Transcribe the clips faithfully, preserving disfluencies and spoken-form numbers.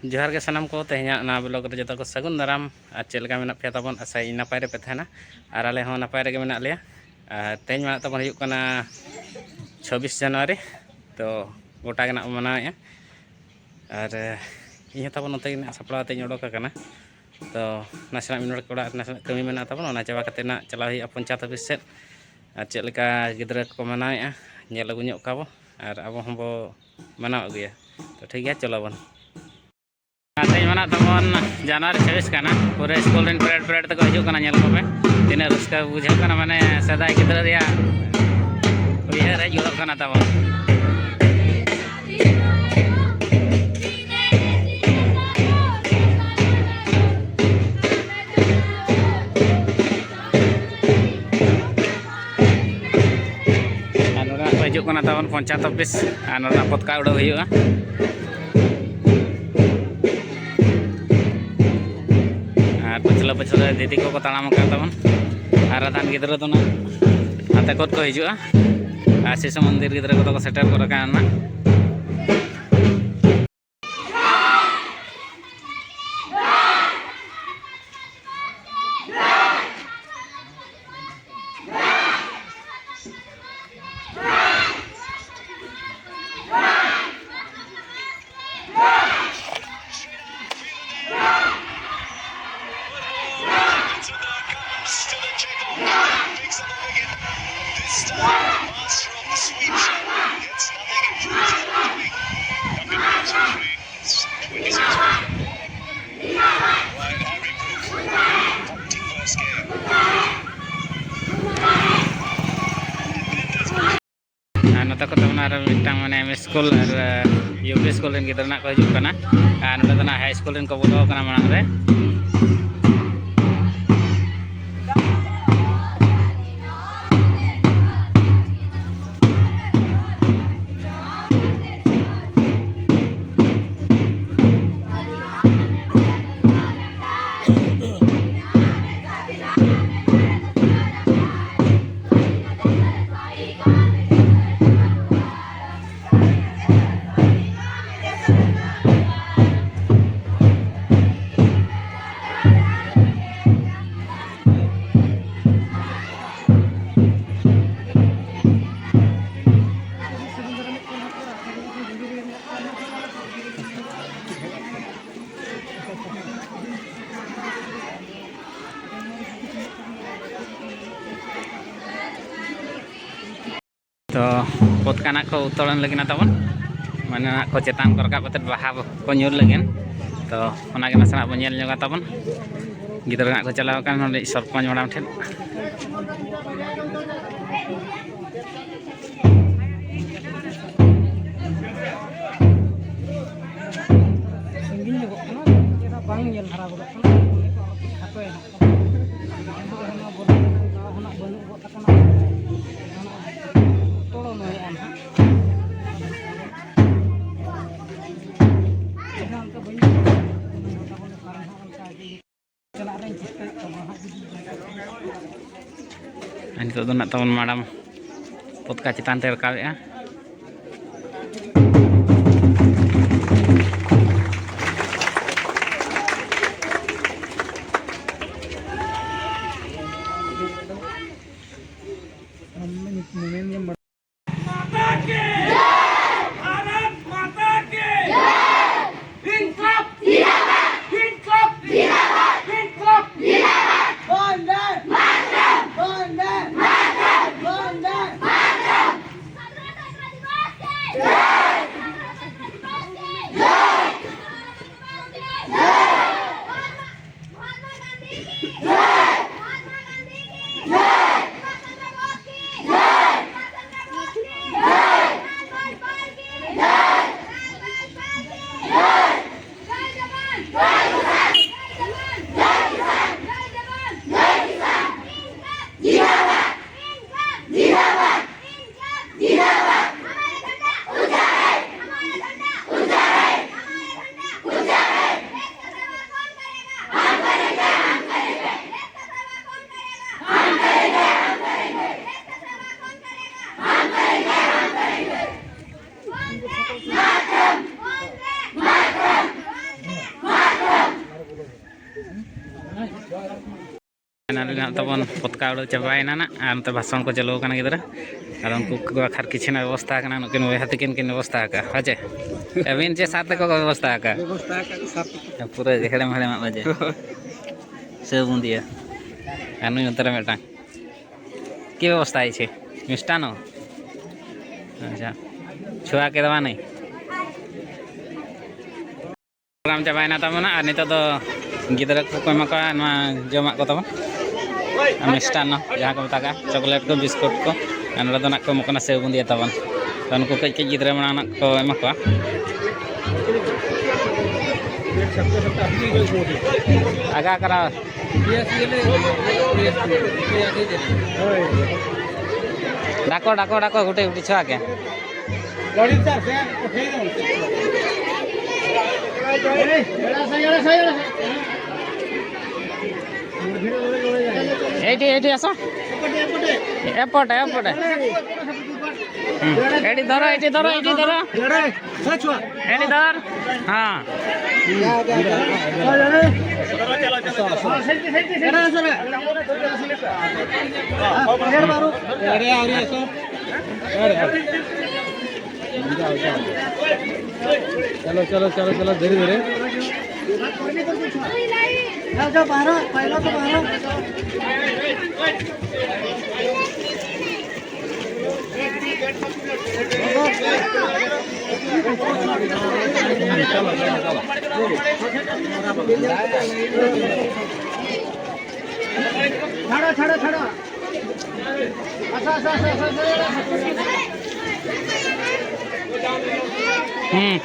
ᱡᱚᱦᱟᱨ ᱜᱮ ᱥᱟᱱᱟᱢ ᱠᱚ, ᱛᱮᱦᱮᱧᱟᱜ ᱱᱟᱣᱟ ᱵᱞᱚᱜ ᱨᱮ ᱡᱚᱛᱚ ᱠᱚ ᱥᱟᱹᱜᱩᱱ ᱫᱟᱨᱟᱢ᱾ ᱟᱨ ᱪᱮᱫ ᱞᱮᱠᱟ ᱢᱮᱱᱟᱜ ᱯᱮᱭᱟ ᱛᱟᱵᱚᱱ? ᱟᱥᱟᱭᱟᱹᱧ ᱱᱟᱯᱟᱭ ᱨᱮᱯᱮ ᱛᱟᱦᱮᱱᱟ, ᱟᱨ ᱟᱞᱮ ᱦᱚᱸ ᱱᱟᱯᱟᱭ ᱨᱮᱜᱮ ᱢᱮᱱᱟᱜ ᱞᱮᱭᱟ᱾ ᱟᱨ ᱛᱮᱦᱮᱧ ᱢᱟ ᱛᱟᱵᱚᱱ ᱦᱩᱭᱩᱜ ᱠᱟᱱᱟ ᱪᱷᱟᱵᱵᱤᱥ ᱡᱟᱱᱩᱣᱟᱨᱤ, ᱛᱚ ᱜᱚᱴᱟ ᱜᱮ ᱱᱟᱜ ᱵᱚᱱ ᱢᱟᱱᱟᱣᱮᱫᱼᱟ᱾ ᱟᱨ ᱤᱧ ᱦᱚᱸ ᱛᱟᱵᱚᱱ ᱱᱚᱛᱮ ᱜᱮ ᱱᱟᱜ ᱥᱟᱯᱲᱟᱣ ᱛᱮᱧ ᱚᱰᱚᱠ ᱟᱠᱟᱱᱟ᱾ ᱛᱚ ᱱᱟᱥᱮᱱᱟᱜ ᱢᱤᱫ ᱦᱚᱲ ᱚᱲᱟᱜ ᱨᱮ ᱱᱟᱥᱮᱱᱟᱜ ᱠᱟᱹᱢᱤ ᱢᱮᱱᱟᱜ ᱛᱟᱵᱚᱱᱟ, ᱚᱱᱟ ᱪᱟᱵᱟ ᱠᱟᱛᱮ ᱱᱟᱜ ᱪᱟᱞᱟᱣ ᱦᱩᱭᱩᱜᱼᱟ ᱯᱚᱧᱪᱟᱭᱮᱛ ᱚᱯᱷᱤᱥ ᱥᱮᱫ᱾ ᱟᱨ ᱪᱮᱫ ᱞᱮᱠᱟ ᱜᱤᱫᱽᱨᱟᱹ ᱠᱚᱠᱚ ᱢᱟᱱᱟᱣᱮᱫᱼᱟ, ᱧᱮᱞ ᱟᱹᱜᱩ ᱧᱚᱜ ᱠᱚᱣᱟ ᱵᱚ, ᱟᱨ ᱟᱵᱚ ᱦᱚᱸᱵᱚ ᱢᱟᱱᱟᱣ ᱟᱹᱜᱩᱭᱟ᱾ ᱛᱚ ᱴᱷᱤᱠ ᱜᱮᱭᱟ, ᱪᱚᱞᱚ ᱵᱚᱱ᱾ ᱟᱨ ᱛᱮᱦᱮᱧ ᱢᱟ ᱱᱟᱜ ᱛᱟᱵᱚᱱ ᱡᱟᱱᱩᱣᱟᱨᱤ ᱪᱷᱟᱵᱵᱤᱥ ᱠᱟᱱᱟ, ᱯᱩᱨᱟᱹ ᱥᱠᱩᱞ ᱨᱮᱱ ᱯᱮᱨᱮᱰ ᱯᱮᱨᱮᱰ ᱛᱮᱠᱚ ᱦᱤᱡᱩᱜ ᱠᱟᱱᱟ᱾ ᱧᱮᱞ ᱠᱚᱯᱮ, ᱛᱤᱱᱟᱹᱜ ᱨᱟᱹᱥᱠᱟᱹ ᱵᱩᱡᱷᱟᱹᱜ ᱠᱟᱱᱟ, ᱢᱟᱱᱮ ᱥᱮᱫᱟᱭ ᱜᱤᱫᱽᱨᱟᱹ ᱨᱮᱭᱟᱜ ᱩᱭᱦᱟᱹᱨ ᱦᱮᱡ ᱜᱚᱫᱚᱜ ᱠᱟᱱᱟ ᱛᱟᱵᱚᱱ᱾ ᱟᱨ ᱱᱚᱰᱮ ᱠᱚ ᱦᱤᱡᱩᱜ ᱠᱟᱱᱟ ᱛᱟᱵᱚᱱ ᱯᱚᱧᱪᱟᱭᱮᱛ ᱚᱯᱷᱤᱥ, ᱟᱨ ᱱᱚᱰᱮᱱᱟᱜ ᱯᱚᱛᱠᱟ ᱩᱰᱟᱹᱣ ᱦᱩᱭᱩᱜᱼᱟ᱾ ᱟᱨ ᱯᱟᱹᱪᱷᱞᱟᱹ ᱯᱟᱹᱪᱷᱞᱟᱹ ᱫᱤᱫᱤ ᱠᱚᱠᱚ ᱛᱟᱲᱟᱢ ᱟᱠᱟᱫ ᱛᱟᱵᱚᱱ, ᱟᱨ ᱟᱫᱷᱟᱱ ᱜᱤᱫᱽᱨᱟᱹ ᱫᱚ ᱱᱟᱜ ᱱᱟᱛᱮ ᱠᱷᱚᱱ ᱠᱚ ᱦᱤᱡᱩᱜᱼᱟ᱾ ᱟᱨ ᱥᱤᱥᱩ ᱢᱚᱱᱫᱤᱨ ᱜᱤᱫᱽᱨᱟᱹ ᱠᱚᱫᱚ ᱠᱚ ᱥᱮᱴᱮᱨ ᱜᱚᱫ ᱟᱠᱟᱱᱟ ᱱᱟᱜ᱾ ᱟᱨ ᱱᱚᱛᱮ ᱠᱚ ᱛᱟᱵᱚᱱᱟ ᱟᱨ ᱢᱤᱫᱴᱟᱝ ᱢᱟᱱᱮ ᱮᱢ ᱤ ᱥᱠᱩᱞ ᱟᱨ ᱭᱩ ᱯᱤ ᱥᱠᱩᱞ ᱨᱮᱱ ᱜᱤᱫᱽᱨᱟᱹ ᱱᱟᱜ ᱠᱚ ᱦᱤᱡᱩᱜ ᱠᱟᱱᱟ᱾ ᱟᱨ ᱱᱚᱸᱰᱮ ᱫᱚ ᱱᱟᱜ ᱦᱟᱭ ᱥᱠᱩᱞ ᱨᱮᱱ ᱠᱚ ᱵᱚᱞᱚ ᱟᱠᱟᱱᱟ ᱢᱟᱲᱟᱝ ᱨᱮ᱾ ᱛᱚ ᱯᱚᱛᱠᱟ ᱱᱟᱜ ᱠᱚ ᱩᱛᱚᱲᱚᱱ ᱞᱟᱹᱜᱤᱫ ᱱᱟ ᱛᱟᱵᱚᱱ, ᱢᱟᱱᱮ ᱱᱟᱜ ᱠᱚ ᱪᱮᱛᱟᱱ ᱠᱚ ᱨᱟᱠᱟᱵ ᱠᱟᱛᱮ ᱵᱟᱦᱟ ᱠᱚ ᱧᱩᱨ ᱞᱟᱹᱜᱤᱫ᱾ ᱛᱚ ᱚᱱᱟᱜᱮ ᱱᱟᱥᱮᱱᱟᱜ ᱵᱚᱱ ᱧᱮᱞ ᱧᱚᱜᱟ ᱛᱟᱵᱚᱱ᱾ ᱜᱤᱫᱽᱨᱟᱹ ᱱᱟᱜ ᱠᱚ ᱪᱟᱞᱟᱣ ᱟᱠᱟᱱ ᱱᱚᱰᱮ ᱥᱚᱨᱯᱚᱧᱪ ᱢᱮᱰᱟᱢ ᱴᱷᱮᱱ᱾ ᱥᱟᱺᱜᱤᱧ ᱧᱚᱜᱚᱜ ᱠᱟᱱᱟ, ᱪᱮᱫᱟᱜ ᱵᱟᱝ ᱧᱮᱞ ᱫᱷᱟᱨᱟ ᱜᱚᱫᱚᱜ ᱠᱟᱱᱟ, ᱚᱱᱟ ᱠᱚ ᱠᱷᱟᱴᱚᱭᱮᱱᱟ᱾ ᱚᱱᱟ ᱵᱚᱞᱚ ᱞᱮᱱᱠᱷᱟᱱ ᱫᱟᱣ ᱦᱚᱸ ᱱᱟᱜ ᱵᱟᱹᱱᱩᱜ ᱜᱚᱫ ᱟᱠᱟᱱᱟ᱾ ᱛᱚᱲᱚ ᱱᱚᱭᱮᱜᱼᱟ ᱱᱟᱦᱟᱜ᱾ ᱪᱮᱫᱟᱜ ᱚᱱᱠᱟ ᱵᱟᱹᱧ ᱪᱟᱞᱟᱜ ᱨᱮᱧ ᱪᱮᱥᱴᱟᱭᱮᱫ ᱛᱟᱵᱚᱱᱟ ᱦᱟᱸᱜ, ᱡᱩᱫᱤ ᱟᱨ ᱱᱤᱛᱚᱜ ᱫᱚ ᱱᱟᱜ ᱛᱟᱵᱚᱱ ᱢᱮᱰᱟᱢ ᱯᱚᱛᱠᱟ ᱪᱮᱛᱟᱱ ᱛᱮ ᱨᱟᱠᱟᱵᱮᱜᱼᱟ᱾ माता की जय! भारत माता की जय! इंकलाब जिंदाबाद! इंकलाब जिंदाबाद! इंकलाब जिंदाबाद! वंदे मातरम! वंदे मातरम! वंदे मातरम! ᱯᱷᱟᱭᱱᱟᱞ ᱨᱮᱱᱟᱜ ᱛᱟᱵᱚᱱ ᱯᱚᱛᱠᱟ ᱩᱰᱟᱹᱣ ᱪᱟᱵᱟᱭᱮᱱᱟ ᱱᱟᱜ, ᱟᱨ ᱱᱚᱛᱮ ᱵᱷᱟᱥᱚᱱ ᱠᱚ ᱪᱟᱹᱞᱩ ᱟᱠᱟᱱᱟ ᱜᱤᱫᱽᱨᱟᱹ᱾ ᱟᱫᱚ ᱩᱱᱠᱩ ᱠᱚ ᱵᱟᱠᱷᱟᱨ ᱠᱤᱪᱷᱩ ᱱᱟᱜ ᱵᱮᱵᱚᱥᱛᱷᱟ ᱟᱠᱟᱱᱟ, ᱱᱩᱠᱤᱱ ᱵᱚᱭᱦᱟ ᱛᱟᱹᱠᱤᱱ ᱠᱤᱱ ᱵᱮᱵᱚᱥᱛᱷᱟ ᱟᱠᱟᱫᱼᱟ᱾ ᱦᱮᱸ ᱪᱮ? ᱟᱹᱵᱤᱱ ᱪᱮ ᱥᱟᱨ ᱛᱮᱠᱚ ᱠᱚ ᱵᱮᱵᱚᱥᱛᱷᱟ ᱟᱠᱟᱫᱼᱟ? ᱵᱮᱵᱚᱥᱛᱷᱟ ᱟᱠᱟᱫ ᱠᱚ ᱥᱟᱨ ᱛᱮᱠᱚ᱾ ᱯᱩᱨᱟᱹ ᱦᱮᱲᱮᱢ ᱦᱮᱲᱮᱢᱟᱜ ᱵᱟᱡᱮ᱾ ᱥᱮᱣ ᱵᱩᱸᱫᱤᱭᱟᱹ᱾ ᱟᱨ ᱱᱩᱭ ᱱᱚᱛᱮ ᱨᱮ ᱢᱤᱫᱴᱟᱝ᱾ ᱠᱮ ᱵᱮᱵᱚᱥᱛᱷᱟ ᱦᱚᱭᱮᱪᱷᱮ? ᱢᱤᱥᱴᱟᱱᱚ? ᱟᱪᱪᱷᱟ, ᱪᱷᱩᱣᱟ ᱠᱮᱫᱟ ᱢᱟᱱᱮ᱾ ᱯᱨᱳᱜᱨᱟᱢ ᱪᱟᱵᱟᱭᱮᱱᱟ ᱛᱟᱵᱚᱱᱟ, ᱟᱨ ᱱᱤᱛᱚᱜ ᱫᱚ ᱜᱤᱫᱽᱨᱟᱹ ᱠᱚᱠᱚ ᱮᱢᱟ ᱠᱚᱣᱟ ᱱᱚᱣᱟ ᱡᱚᱢᱟᱜ ᱠᱚ ᱛᱟᱵᱚᱱ, ᱢᱤᱥᱴᱟᱱᱱᱚ ᱡᱟᱦᱟᱸ ᱠᱚ ᱢᱮᱛᱟᱜᱼᱟ, ᱪᱚᱠᱞᱮᱴ ᱠᱚ, ᱵᱤᱥᱠᱩᱴ ᱠᱚ, ᱟᱨ ᱱᱚᱰᱮ ᱫᱚ ᱱᱟᱜ ᱠᱚ ᱮᱢᱚᱜ ᱠᱟᱱᱟ ᱥᱮᱣ ᱵᱩᱸᱫᱤᱭᱟ ᱛᱟᱵᱚᱱ᱾ ᱛᱚ ᱱᱩᱠᱩ ᱠᱟᱹᱡ ᱠᱟᱹᱡ ᱜᱤᱫᱽᱨᱟᱹ ᱢᱟᱲᱟᱝ ᱱᱟᱜ ᱠᱚ ᱮᱢᱟ ᱠᱚᱣᱟ᱾ ᱟᱜᱟ ᱠᱟᱨᱟ᱾ ᱰᱟᱠᱚ, ᱰᱟᱠᱚ, ᱰᱟᱠᱚ, ᱜᱩᱴᱤ, ᱜᱩᱴᱤ ᱪᱷᱚᱣᱟ ᱜᱮ᱾ ଏଇଠି, ଏଇଠି ଆସ। ଏପଟେ, ଏପଟେ। ହୁଁ। ଏଇଠି ଧର, ଏଇଠି ଧର, ଏଇଠି ଧର। ଏଇଠି ଧର। ହଁ। चलो, चलो, चलो, चलो, धीरे धीरे। जा, जा, बाहर आ, पहला तो बाहर आ। छाड़ो, छाड़ो, छाड़ो। हम्म।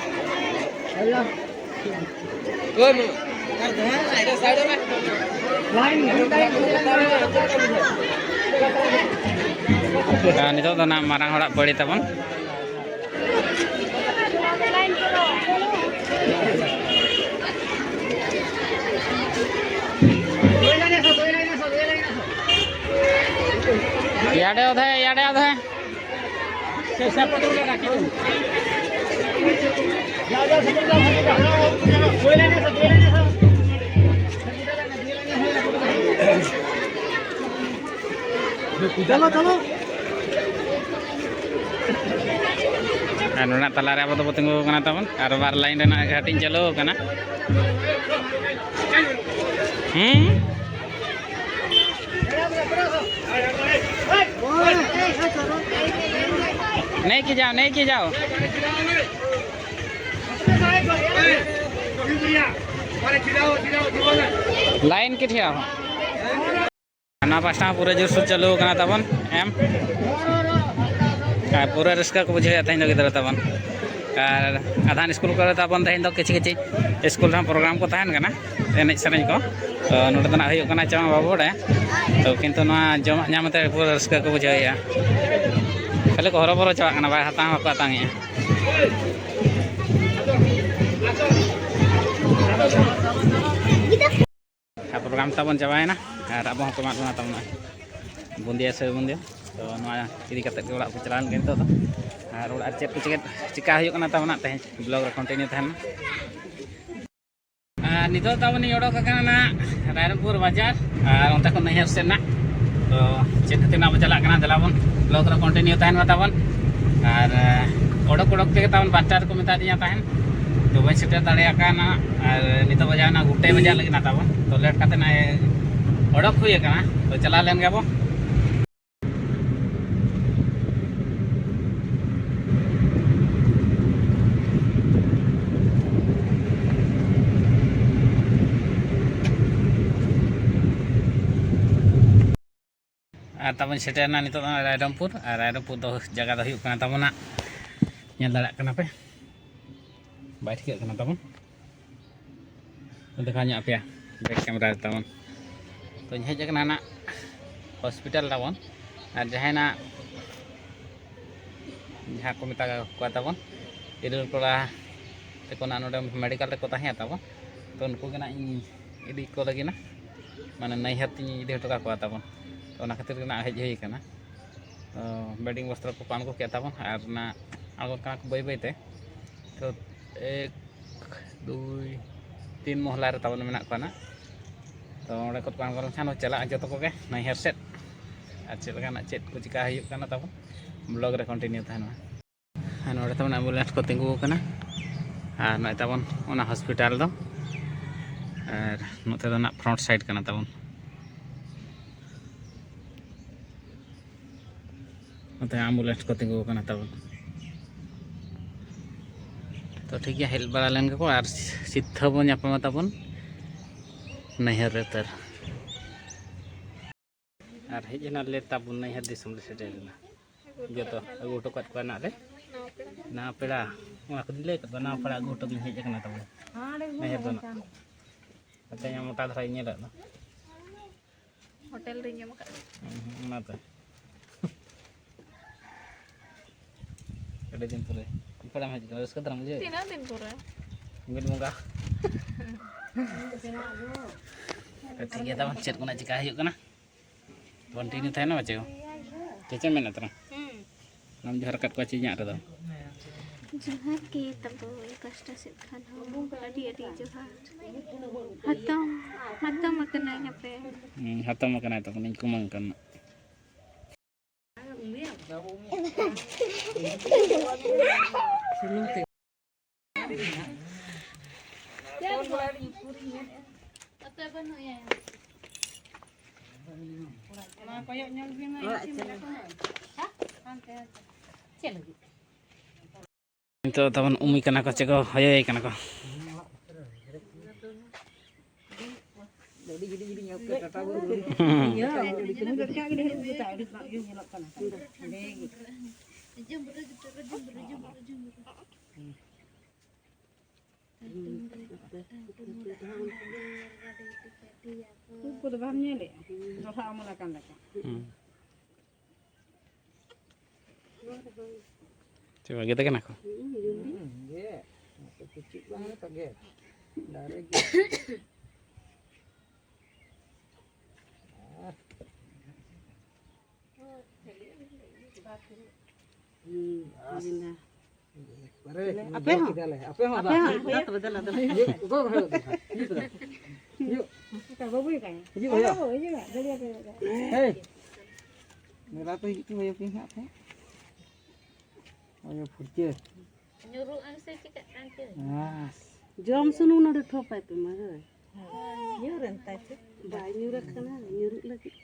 ᱟᱨ ᱱᱤᱛᱚᱜ ᱫᱚ ᱱᱟᱜ ᱢᱟᱨᱟᱝ ᱦᱚᱲᱟᱜ ᱯᱟᱹᱲᱤ ᱛᱟᱵᱚᱱ᱾ ᱭᱟᱰᱮ ᱚᱫᱷᱮ, ᱭᱟᱰᱮ ᱚᱫᱷᱮ᱾ ᱪᱚᱞᱚ, ᱪᱚᱞᱚ᱾ ᱟᱨ ᱱᱚᱰᱮ ᱛᱟᱞᱟᱨᱮ ᱟᱵᱚ ᱫᱚᱵᱚ ᱛᱤᱸᱜᱩ ᱟᱠᱟᱱᱟ ᱛᱟᱵᱚᱱ, ᱟᱨ ᱵᱟᱨ ᱞᱟᱭᱤᱱ ᱨᱮᱱᱟᱜ ᱦᱟᱹᱴᱤᱧ ᱪᱟᱹᱞᱩ ᱟᱠᱟᱱᱟ᱾ ᱦᱩᱸ? नहीं, लेके जाओ, लेके जाओ। लाइन के ठिया हो। ᱱᱚᱣᱟ ᱯᱟᱥᱴᱟ ᱦᱚᱸ ᱯᱩᱨᱟᱹ ᱡᱳᱨᱥᱳᱨ ᱪᱟᱹᱞᱩ ᱟᱠᱟᱱᱟ ᱛᱟᱵᱚᱱ ᱮᱢ᱾ ᱟᱨ ᱯᱩᱨᱟᱹ ᱨᱟᱹᱥᱠᱟᱹ ᱠᱚ ᱵᱩᱡᱷᱟᱹᱣᱮᱫᱼᱟ ᱛᱮᱦᱮᱧ ᱫᱚ ᱜᱤᱫᱽᱨᱟᱹ ᱛᱟᱵᱚᱱ᱾ ᱟᱨ ᱟᱫᱷᱟᱱ ᱥᱠᱩᱞ ᱠᱚᱨᱮ ᱛᱟᱵᱚᱱ ᱛᱮᱦᱮᱧ ᱫᱚ ᱠᱤᱪᱷᱤ ᱠᱤᱪᱷᱤ ᱥᱠᱩᱞ ᱨᱮᱦᱚᱸ ᱯᱨᱳᱜᱨᱟᱢ ᱠᱚ ᱛᱟᱦᱮᱱ ᱠᱟᱱᱟ, ᱮᱱᱮᱡ ᱥᱮᱨᱮᱧ ᱠᱚ᱾ ᱛᱚ ᱱᱚᱰᱮ ᱫᱚ ᱱᱟᱜ ᱦᱩᱭᱩᱜ ᱠᱟᱱᱟ ᱪᱚᱝ ᱵᱟᱵᱚ ᱵᱟᱲᱟᱭᱟ᱾ ᱛᱚ ᱠᱤᱱᱛᱩ ᱱᱚᱣᱟ ᱡᱚᱢᱟᱜ ᱧᱟᱢ ᱠᱟᱛᱮ ᱯᱩᱨᱟᱹ ᱨᱟᱹᱥᱠᱟᱹ ᱠᱚ ᱵᱩᱡᱷᱟᱹᱣᱮᱫᱼᱟ᱾ ᱠᱷᱟᱹᱞᱤ ᱠᱚ ᱦᱚᱨᱚᱵᱚᱨᱚ ᱪᱟᱵᱟᱜ ᱠᱟᱱᱟ, ᱵᱟᱭ ᱦᱟᱛᱟᱣ ᱦᱚᱸ ᱵᱟᱠᱚ ᱦᱟᱛᱟᱣᱮᱫᱼᱟ᱾ ᱟᱨ ᱯᱨᱳᱜᱨᱟᱢ ᱛᱟᱵᱚᱱ ᱪᱟᱵᱟᱭᱮᱱᱟ ᱟᱨ ᱟᱵᱚ ᱦᱚᱸᱠᱚ ᱮᱢᱟᱫ ᱵᱚᱱᱟ ᱛᱟᱵᱚᱱᱟ ᱵᱩᱸᱫᱤᱭᱟ ᱥᱮ ᱵᱩᱸᱫᱤᱭᱟ᱾ ᱛᱚ ᱱᱚᱣᱟ ᱤᱫᱤ ᱠᱟᱛᱮᱫ ᱜᱮ ᱚᱲᱟᱜ ᱠᱚ ᱪᱟᱞᱟᱣ ᱞᱮᱱ ᱜᱮ ᱱᱤᱛᱚᱜ ᱫᱚ᱾ ᱟᱨ ᱚᱲᱟᱜ ᱨᱮ ᱪᱮᱫ ᱠᱚ ᱪᱤᱠᱟᱹ ᱪᱤᱠᱟ ᱦᱩᱭᱩᱜ ᱠᱟᱱᱟ ᱛᱟᱵᱚᱱᱟ ᱛᱮᱦᱮᱧ ᱵᱞᱚᱜ ᱨᱮ ᱠᱚᱱᱴᱤᱱᱤᱭᱩ ᱛᱟᱦᱮᱱ ᱢᱟ᱾ ᱟᱨ ᱱᱤᱛᱚᱜ ᱛᱟᱵᱚᱱ ᱤᱧ ᱚᱰᱚᱠ ᱟᱠᱟᱱᱟ ᱱᱟᱜ ᱨᱟᱭᱨᱚᱝᱯᱩᱨ ᱵᱟᱡᱟᱨ ᱟᱨ ᱚᱱᱛᱮ ᱠᱷᱚᱱ ᱱᱟᱹᱭᱦᱟᱹᱨ ᱥᱮᱫ ᱱᱟᱜ᱾ ᱛᱚ ᱪᱮᱫ ᱠᱷᱟᱹᱛᱤᱨ ᱱᱟᱜ ᱵᱚᱱ ᱪᱟᱞᱟᱜ ᱠᱟᱱᱟ, ᱫᱮᱞᱟ ᱵᱚᱱ ᱵᱞᱚᱜ ᱨᱮ ᱠᱚᱱᱴᱤᱱᱤᱭᱩ ᱛᱟᱦᱮᱱ ᱢᱟ ᱛᱟᱵᱚᱱ᱾ ᱟᱨ ᱚᱰᱚᱠ ᱚᱰᱚᱠ ᱛᱮᱜᱮ ᱛᱟᱵᱚᱱ ᱵᱟᱨ ᱪᱟᱨ ᱠᱚ ᱢᱮᱛᱟ ᱫᱤᱧᱟ ᱛᱟᱦᱮᱱ, ᱛᱚ ᱵᱟᱹᱧ ᱥᱮᱴᱮᱨ ᱫᱟᱲᱮᱭᱟᱜ ᱠᱟᱱᱟ᱾ ᱟᱨ ᱱᱤᱛᱚᱜ ᱵᱟᱡᱟᱣ ᱮᱱᱟ ᱜᱚᱴᱮ ᱵᱟᱡᱟᱜ ᱞᱟᱹᱜᱤᱫ ᱱᱟ ᱛᱟᱵᱚᱱ, ᱛᱚ ᱞᱮᱴ ᱠᱟᱛᱮ ᱱᱟᱜ ᱚᱰᱚᱠ ᱦᱩᱭ ᱟᱠᱟᱱᱟ᱾ ᱛᱚ ᱪᱟᱞᱟᱣ ᱞᱮᱱ ᱜᱮᱵᱚ᱾ ᱟᱨ ᱛᱟᱵᱚᱱ ᱥᱮᱴᱮᱨᱱᱟ ᱱᱤᱛᱚᱜ ᱫᱚ ᱨᱟᱭᱨᱚᱝᱯᱩᱨ᱾ ᱟᱨ ᱨᱟᱭᱨᱚᱝᱯᱩᱨ ᱫᱚ ᱡᱟᱭᱜᱟ ᱫᱚ ᱦᱩᱭᱩᱜ ᱠᱟᱱᱟ ᱛᱟᱵᱚᱱᱟ, ᱧᱮᱞ ᱫᱟᱲᱮᱭᱟᱜ ᱠᱟᱱᱟ ᱯᱮ, ᱵᱟᱭ ᱴᱷᱤᱠᱟᱹᱜ ᱠᱟᱱᱟ ᱛᱟᱵᱚᱱ᱾ ᱫᱮᱠᱷᱟᱣ ᱧᱚᱜ ᱟᱯᱮᱭᱟ ᱵᱮᱠ ᱠᱮᱢᱮᱨᱟ ᱨᱮ ᱛᱟᱵᱚᱱ᱾ ᱛᱚᱧ ᱦᱮᱡ ᱟᱠᱟᱱᱟ ᱱᱟᱜ ᱦᱚᱥᱯᱤᱴᱟᱞ ᱛᱟᱵᱚᱱ, ᱟᱨ ᱡᱟᱦᱟᱸᱭ ᱱᱟᱜ ᱡᱟᱦᱟᱸ ᱠᱚ ᱢᱮᱛᱟ ᱠᱚᱣᱟ ᱛᱟᱵᱚᱱ ᱤᱨᱟᱹᱞ ᱠᱚᱲᱟ ᱛᱟᱠᱚ ᱱᱟᱜ ᱱᱚᱰᱮ ᱢᱮᱰᱤᱠᱟᱞ ᱨᱮᱠᱚ ᱛᱟᱦᱮᱸᱭᱟ ᱛᱟᱵᱚᱱ, ᱛᱚ ᱱᱩᱠᱩ ᱜᱮ ᱱᱟᱜ ᱤᱧ ᱤᱫᱤ ᱠᱚ ᱞᱟᱹᱜᱤᱫ ᱱᱟ, ᱢᱟᱱᱮ ᱱᱟᱹᱭᱦᱟᱹᱨ ᱛᱤᱧ ᱤᱫᱤ ᱦᱚᱴᱚ ᱠᱟᱠᱚᱣᱟ ᱛᱟᱵᱚᱱ᱾ ᱛᱚ ᱚᱱᱟ ᱠᱷᱟᱹᱛᱤᱨ ᱜᱮ ᱱᱟᱜ ᱦᱮᱡ ᱦᱩᱭ ᱠᱟᱱᱟ᱾ ᱛᱚ ᱵᱮᱰᱤᱝ ᱵᱚᱥᱛᱨᱚ ᱠᱚᱠᱚ ᱟᱬᱜᱚ ᱠᱮᱫ ᱛᱟᱵᱚᱱ ᱟᱨ ᱚᱱᱟ ᱟᱬᱜᱚᱱ ᱠᱟᱱᱟ ᱠᱚ ᱵᱟᱹᱭ ᱵᱟᱹᱭ ᱛᱮ᱾ ᱛᱚ ᱮᱠ ᱫᱩᱭ ᱛᱤᱱ ᱢᱚᱦᱞᱟ ᱨᱮ ᱛᱟᱵᱚᱱ ᱢᱮᱱᱟᱜ ᱠᱚᱣᱟ ᱱᱟᱜ᱾ ᱛᱚ ᱚᱸᱰᱮ ᱠᱚ ᱟᱬᱜᱚ ᱞᱮᱱᱠᱷᱟᱱ ᱪᱟᱞᱟᱜᱼᱟ ᱡᱚᱛᱚ ᱠᱚᱜᱮ ᱱᱟᱹᱭᱦᱟᱹᱨ ᱥᱮᱫ᱾ ᱟᱨ ᱪᱮᱫ ᱞᱮᱠᱟᱱᱟᱜ ᱪᱮᱫ ᱠᱚ ᱪᱤᱠᱟ ᱦᱩᱭᱩᱜ ᱠᱟᱱᱟ ᱛᱟᱵᱚᱱ ᱵᱞᱚᱜ ᱨᱮ ᱠᱚᱱᱴᱤᱱᱤᱭᱩ ᱛᱟᱦᱮᱱ ᱢᱟ᱾ ᱟᱨ ᱱᱚᱰᱮ ᱛᱟᱵᱚᱱ ᱮᱢᱵᱩᱞᱮᱱᱥ ᱠᱚ ᱛᱤᱸᱜᱩ ᱟᱠᱟᱱᱟ᱾ ᱟᱨ ᱱᱚᱜᱼᱚᱭ ᱛᱟᱵᱚᱱ ᱚᱱᱟ ᱦᱚᱥᱯᱤᱴᱟᱞ ᱫᱚ, ᱟᱨ ᱱᱚᱛᱮ ᱫᱚ ᱱᱟᱜ ᱯᱷᱨᱚᱱᱴ ᱥᱟᱭᱤᱰ ᱠᱟᱱᱟ ᱛᱟᱵᱚᱱ᱾ ᱱᱚᱛᱮ ambulance ᱠᱚ ᱛᱤᱸᱜᱩ ᱟᱠᱟᱱᱟ ᱛᱟᱵᱚᱱ᱾ ᱛᱚ ᱴᱷᱤᱠ ᱜᱮᱭᱟ, ᱦᱮᱡ ᱵᱟᱲᱟ ᱞᱮᱱ ᱜᱮᱠᱚ ᱟᱨ ᱥᱤᱫᱷᱟᱹ ᱵᱚᱱ ᱧᱟᱯᱟᱢᱟ ᱛᱟᱵᱚᱱ ᱱᱟᱹᱭᱦᱟᱹᱨ ᱨᱮ ᱩᱛᱟᱹᱨ᱾ ᱟᱨ ᱦᱮᱡ ᱮᱱᱟ ᱞᱮ ᱛᱟᱵᱚᱱ ᱱᱟᱹᱭᱦᱟᱹᱨ ᱫᱤᱥᱚᱢ ᱞᱮ ᱥᱮᱴᱮᱨ ᱮᱱᱟ᱾ ᱡᱚᱛᱚ ᱟᱹᱜᱩ ᱦᱚᱴᱚ ᱠᱟᱫ ᱠᱚᱣᱟ ᱱᱟᱜ ᱞᱮ ᱱᱟᱣᱟ ᱯᱮᱲᱟ᱾ ᱚᱱᱟ ᱠᱚᱫᱚᱧ ᱞᱟᱹᱭ ᱟᱠᱟᱫ ᱠᱚᱣᱟ, ᱱᱟᱣᱟ ᱯᱮᱲᱟ ᱟᱹᱜᱩ ᱦᱚᱴᱚ ᱜᱤᱧ ᱦᱮᱡ ᱟᱠᱟᱱᱟ ᱛᱟᱵᱚᱱ ᱱᱟᱹᱭᱦᱟᱹᱨ ᱫᱚ ᱱᱟᱜ᱾ ᱟᱯᱮ ᱧᱟᱢ ᱢᱚᱴᱟ ᱫᱷᱟᱨᱟᱧ ᱧᱮᱞᱮᱫ ᱫᱚ᱾ ᱦᱳᱴᱮᱞ ᱨᱤᱧ ᱡᱚᱢ ᱟᱠᱟᱫ᱾ ᱦᱩᱸ, ᱚᱱᱟᱛᱮ᱾ ᱟᱹᱰᱤ ᱫᱤᱱ ᱯᱚᱨᱮ᱾ ᱚᱠᱟᱨᱮᱢ ᱦᱮᱡ ᱟᱠᱟᱱᱟ? ᱨᱟᱹᱥᱠᱟᱹ ᱫᱷᱟᱨᱟᱢ ᱵᱩᱡᱷᱟᱹᱣᱮᱫ? ᱛᱤᱱᱟᱹᱜ ᱫᱤᱱ ᱯᱚᱨᱮ? ᱢᱤᱫ ᱵᱚᱸᱜᱟ᱾ ᱛᱚ, ᱴᱷᱤᱠ ᱜᱮᱭᱟ, ᱛᱟᱵᱚᱱ ᱪᱮᱫ ᱠᱚ ᱱᱟᱜ ᱪᱤᱠᱟ ᱦᱩᱭᱩᱜ ᱠᱟᱱᱟ? Continue ᱛᱟᱦᱮᱱᱟ ᱵᱟᱪᱚ? ᱪᱮᱫ ᱪᱮᱫ ᱢᱮᱱᱮᱫ ᱛᱟᱢᱟ? ᱦᱩᱸ᱾ ᱟᱢ ᱡᱚᱦᱟᱨ ᱟᱠᱟᱫ ᱠᱚᱣᱟ ᱪᱮ ᱤᱧᱟᱹᱜ ᱨᱮᱫᱚ? ᱡᱚᱦᱟᱨ ᱜᱮ ᱛᱟᱵᱚ ᱯᱟᱥᱴᱟ ᱥᱮᱫ ᱠᱷᱚᱱ ᱦᱚᱸ ᱟᱹᱰᱤ ᱟᱹᱰᱤ ᱡᱚᱦᱟᱨ᱾ ᱦᱟᱛᱟᱣ, ᱦᱟᱛᱟᱣ ᱟᱠᱟᱱᱟᱭ ᱦᱟᱯᱮ᱾ ᱦᱩᱸ, ᱦᱟᱛᱟᱣ ᱟᱠᱟᱱᱟᱭ ᱛᱟᱵᱚᱱ, ᱤᱧ ᱠᱩᱢᱟᱹᱝ ᱠᱟᱱᱟ᱾ ᱱᱤᱛᱚᱜ ᱛᱟᱵᱚᱱ ᱩᱢᱤ ᱠᱟᱱᱟ ᱠᱚ, ᱪᱮᱫ ᱠᱚ ᱦᱚᱭᱚᱭ ᱠᱟᱱᱟ ᱠᱚ᱾ ᱦᱩᱸ᱾ ᱩᱵ ᱠᱚᱫᱚ ᱵᱟᱢ ᱧᱮᱞᱮᱫᱼᱟ? ᱫᱚᱦᱲᱟ ᱚᱢᱚᱱ ᱟᱠᱟᱱ ᱞᱮᱠᱟ᱾ ᱦᱩᱸ᱾ ᱪᱮᱫ ᱵᱷᱟᱜᱮ ᱛᱟᱦᱮᱸ ᱠᱟᱱᱟ ᱠᱚ? ᱦᱩᱸ, ᱜᱮ᱾ ᱠᱩᱪᱤᱜ ᱵᱟᱝ ᱞᱮᱠᱟ ᱜᱮ᱾ ᱫᱟᱨᱮ ᱜᱮ᱾ ᱦᱩᱸ, ᱟᱯᱮ ᱦᱚᱸ? ᱟᱯᱮ ᱦᱚᱸ? ᱟᱯᱮ ᱦᱚᱸ? ᱦᱤᱡᱩᱜ, ᱜᱚᱜ ᱦᱚᱸ ᱦᱤᱡᱩᱜ ᱯᱮ᱾ ᱦᱤᱡᱩᱜ ᱯᱮ᱾ ᱦᱤᱡᱩᱜ᱾ ᱚᱠᱟ ᱵᱟᱹᱵᱩᱭ ᱠᱟᱱᱟ? ᱦᱤᱡᱩᱜ ᱦᱩᱭᱩᱜ᱾ ᱦᱤᱡᱩᱜ, ᱦᱤᱡᱩᱜ, ᱦᱤᱡᱩᱜ᱾ ᱦᱮᱭ᱾ ᱢᱮᱞᱟ ᱯᱮ ᱦᱤᱡᱩᱜ ᱯᱮ, ᱦᱚᱭᱚ ᱯᱮ ᱦᱟᱸᱜ ᱯᱮ᱾ ᱦᱚᱭᱚ ᱯᱷᱩᱨᱪᱟᱹ᱾ ᱧᱩᱨᱩᱜ ᱟᱢ ᱥᱮ ᱪᱤᱠᱟᱹᱜ ᱠᱟᱱ ᱪᱚ? ᱵᱟᱥ᱾ ᱡᱚᱢ ᱥᱩᱱᱩᱢ ᱱᱚᱰᱮ ᱴᱷᱚᱯ ᱟᱭ ᱯᱮ ᱢᱟ, ᱦᱳᱭ᱾ ᱧᱩᱨ ᱮᱱ ᱛᱟᱭ ᱪᱚ᱾ ᱵᱟᱭ ᱧᱩᱨ ᱟᱠᱟᱱᱟ, ᱧᱩᱨᱩᱜ ᱞᱟᱹᱜᱤᱫ᱾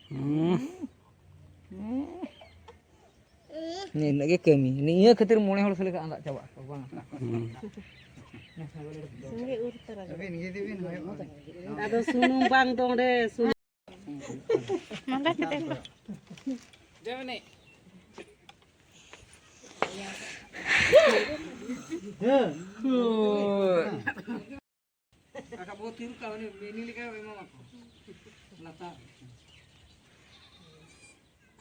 ᱦᱩᱸ᱾ ᱦᱩᱸ, ᱤᱱᱟᱹᱜ ᱜᱮ ᱠᱟᱹᱢᱤ᱾ ᱱᱤᱭᱟᱹ ᱠᱷᱟᱹᱛᱤᱨ ᱢᱚᱬᱮ ᱦᱚᱲ ᱥᱟᱞᱟᱜ ᱟᱸᱫᱟᱜ ᱪᱟᱵᱟᱜ ᱟᱠᱚ, ᱵᱟᱝ? ᱟᱫᱚ ᱥᱩᱱᱩᱢ ᱵᱟᱝ ᱫᱚ ᱚᱸᱰᱮ ᱥᱩᱱᱩᱢ᱾ ᱢᱟᱞᱟ ᱠᱮᱫᱮ᱾ ᱟᱠᱟ ᱵᱚ ᱛᱤᱨᱩ ᱠᱟ ᱩᱱᱤ ᱢᱤᱱᱤ ᱞᱮᱠᱟ ᱮᱢᱟᱢᱟ ᱠᱚ᱾ ᱞᱟᱛᱟᱨ᱾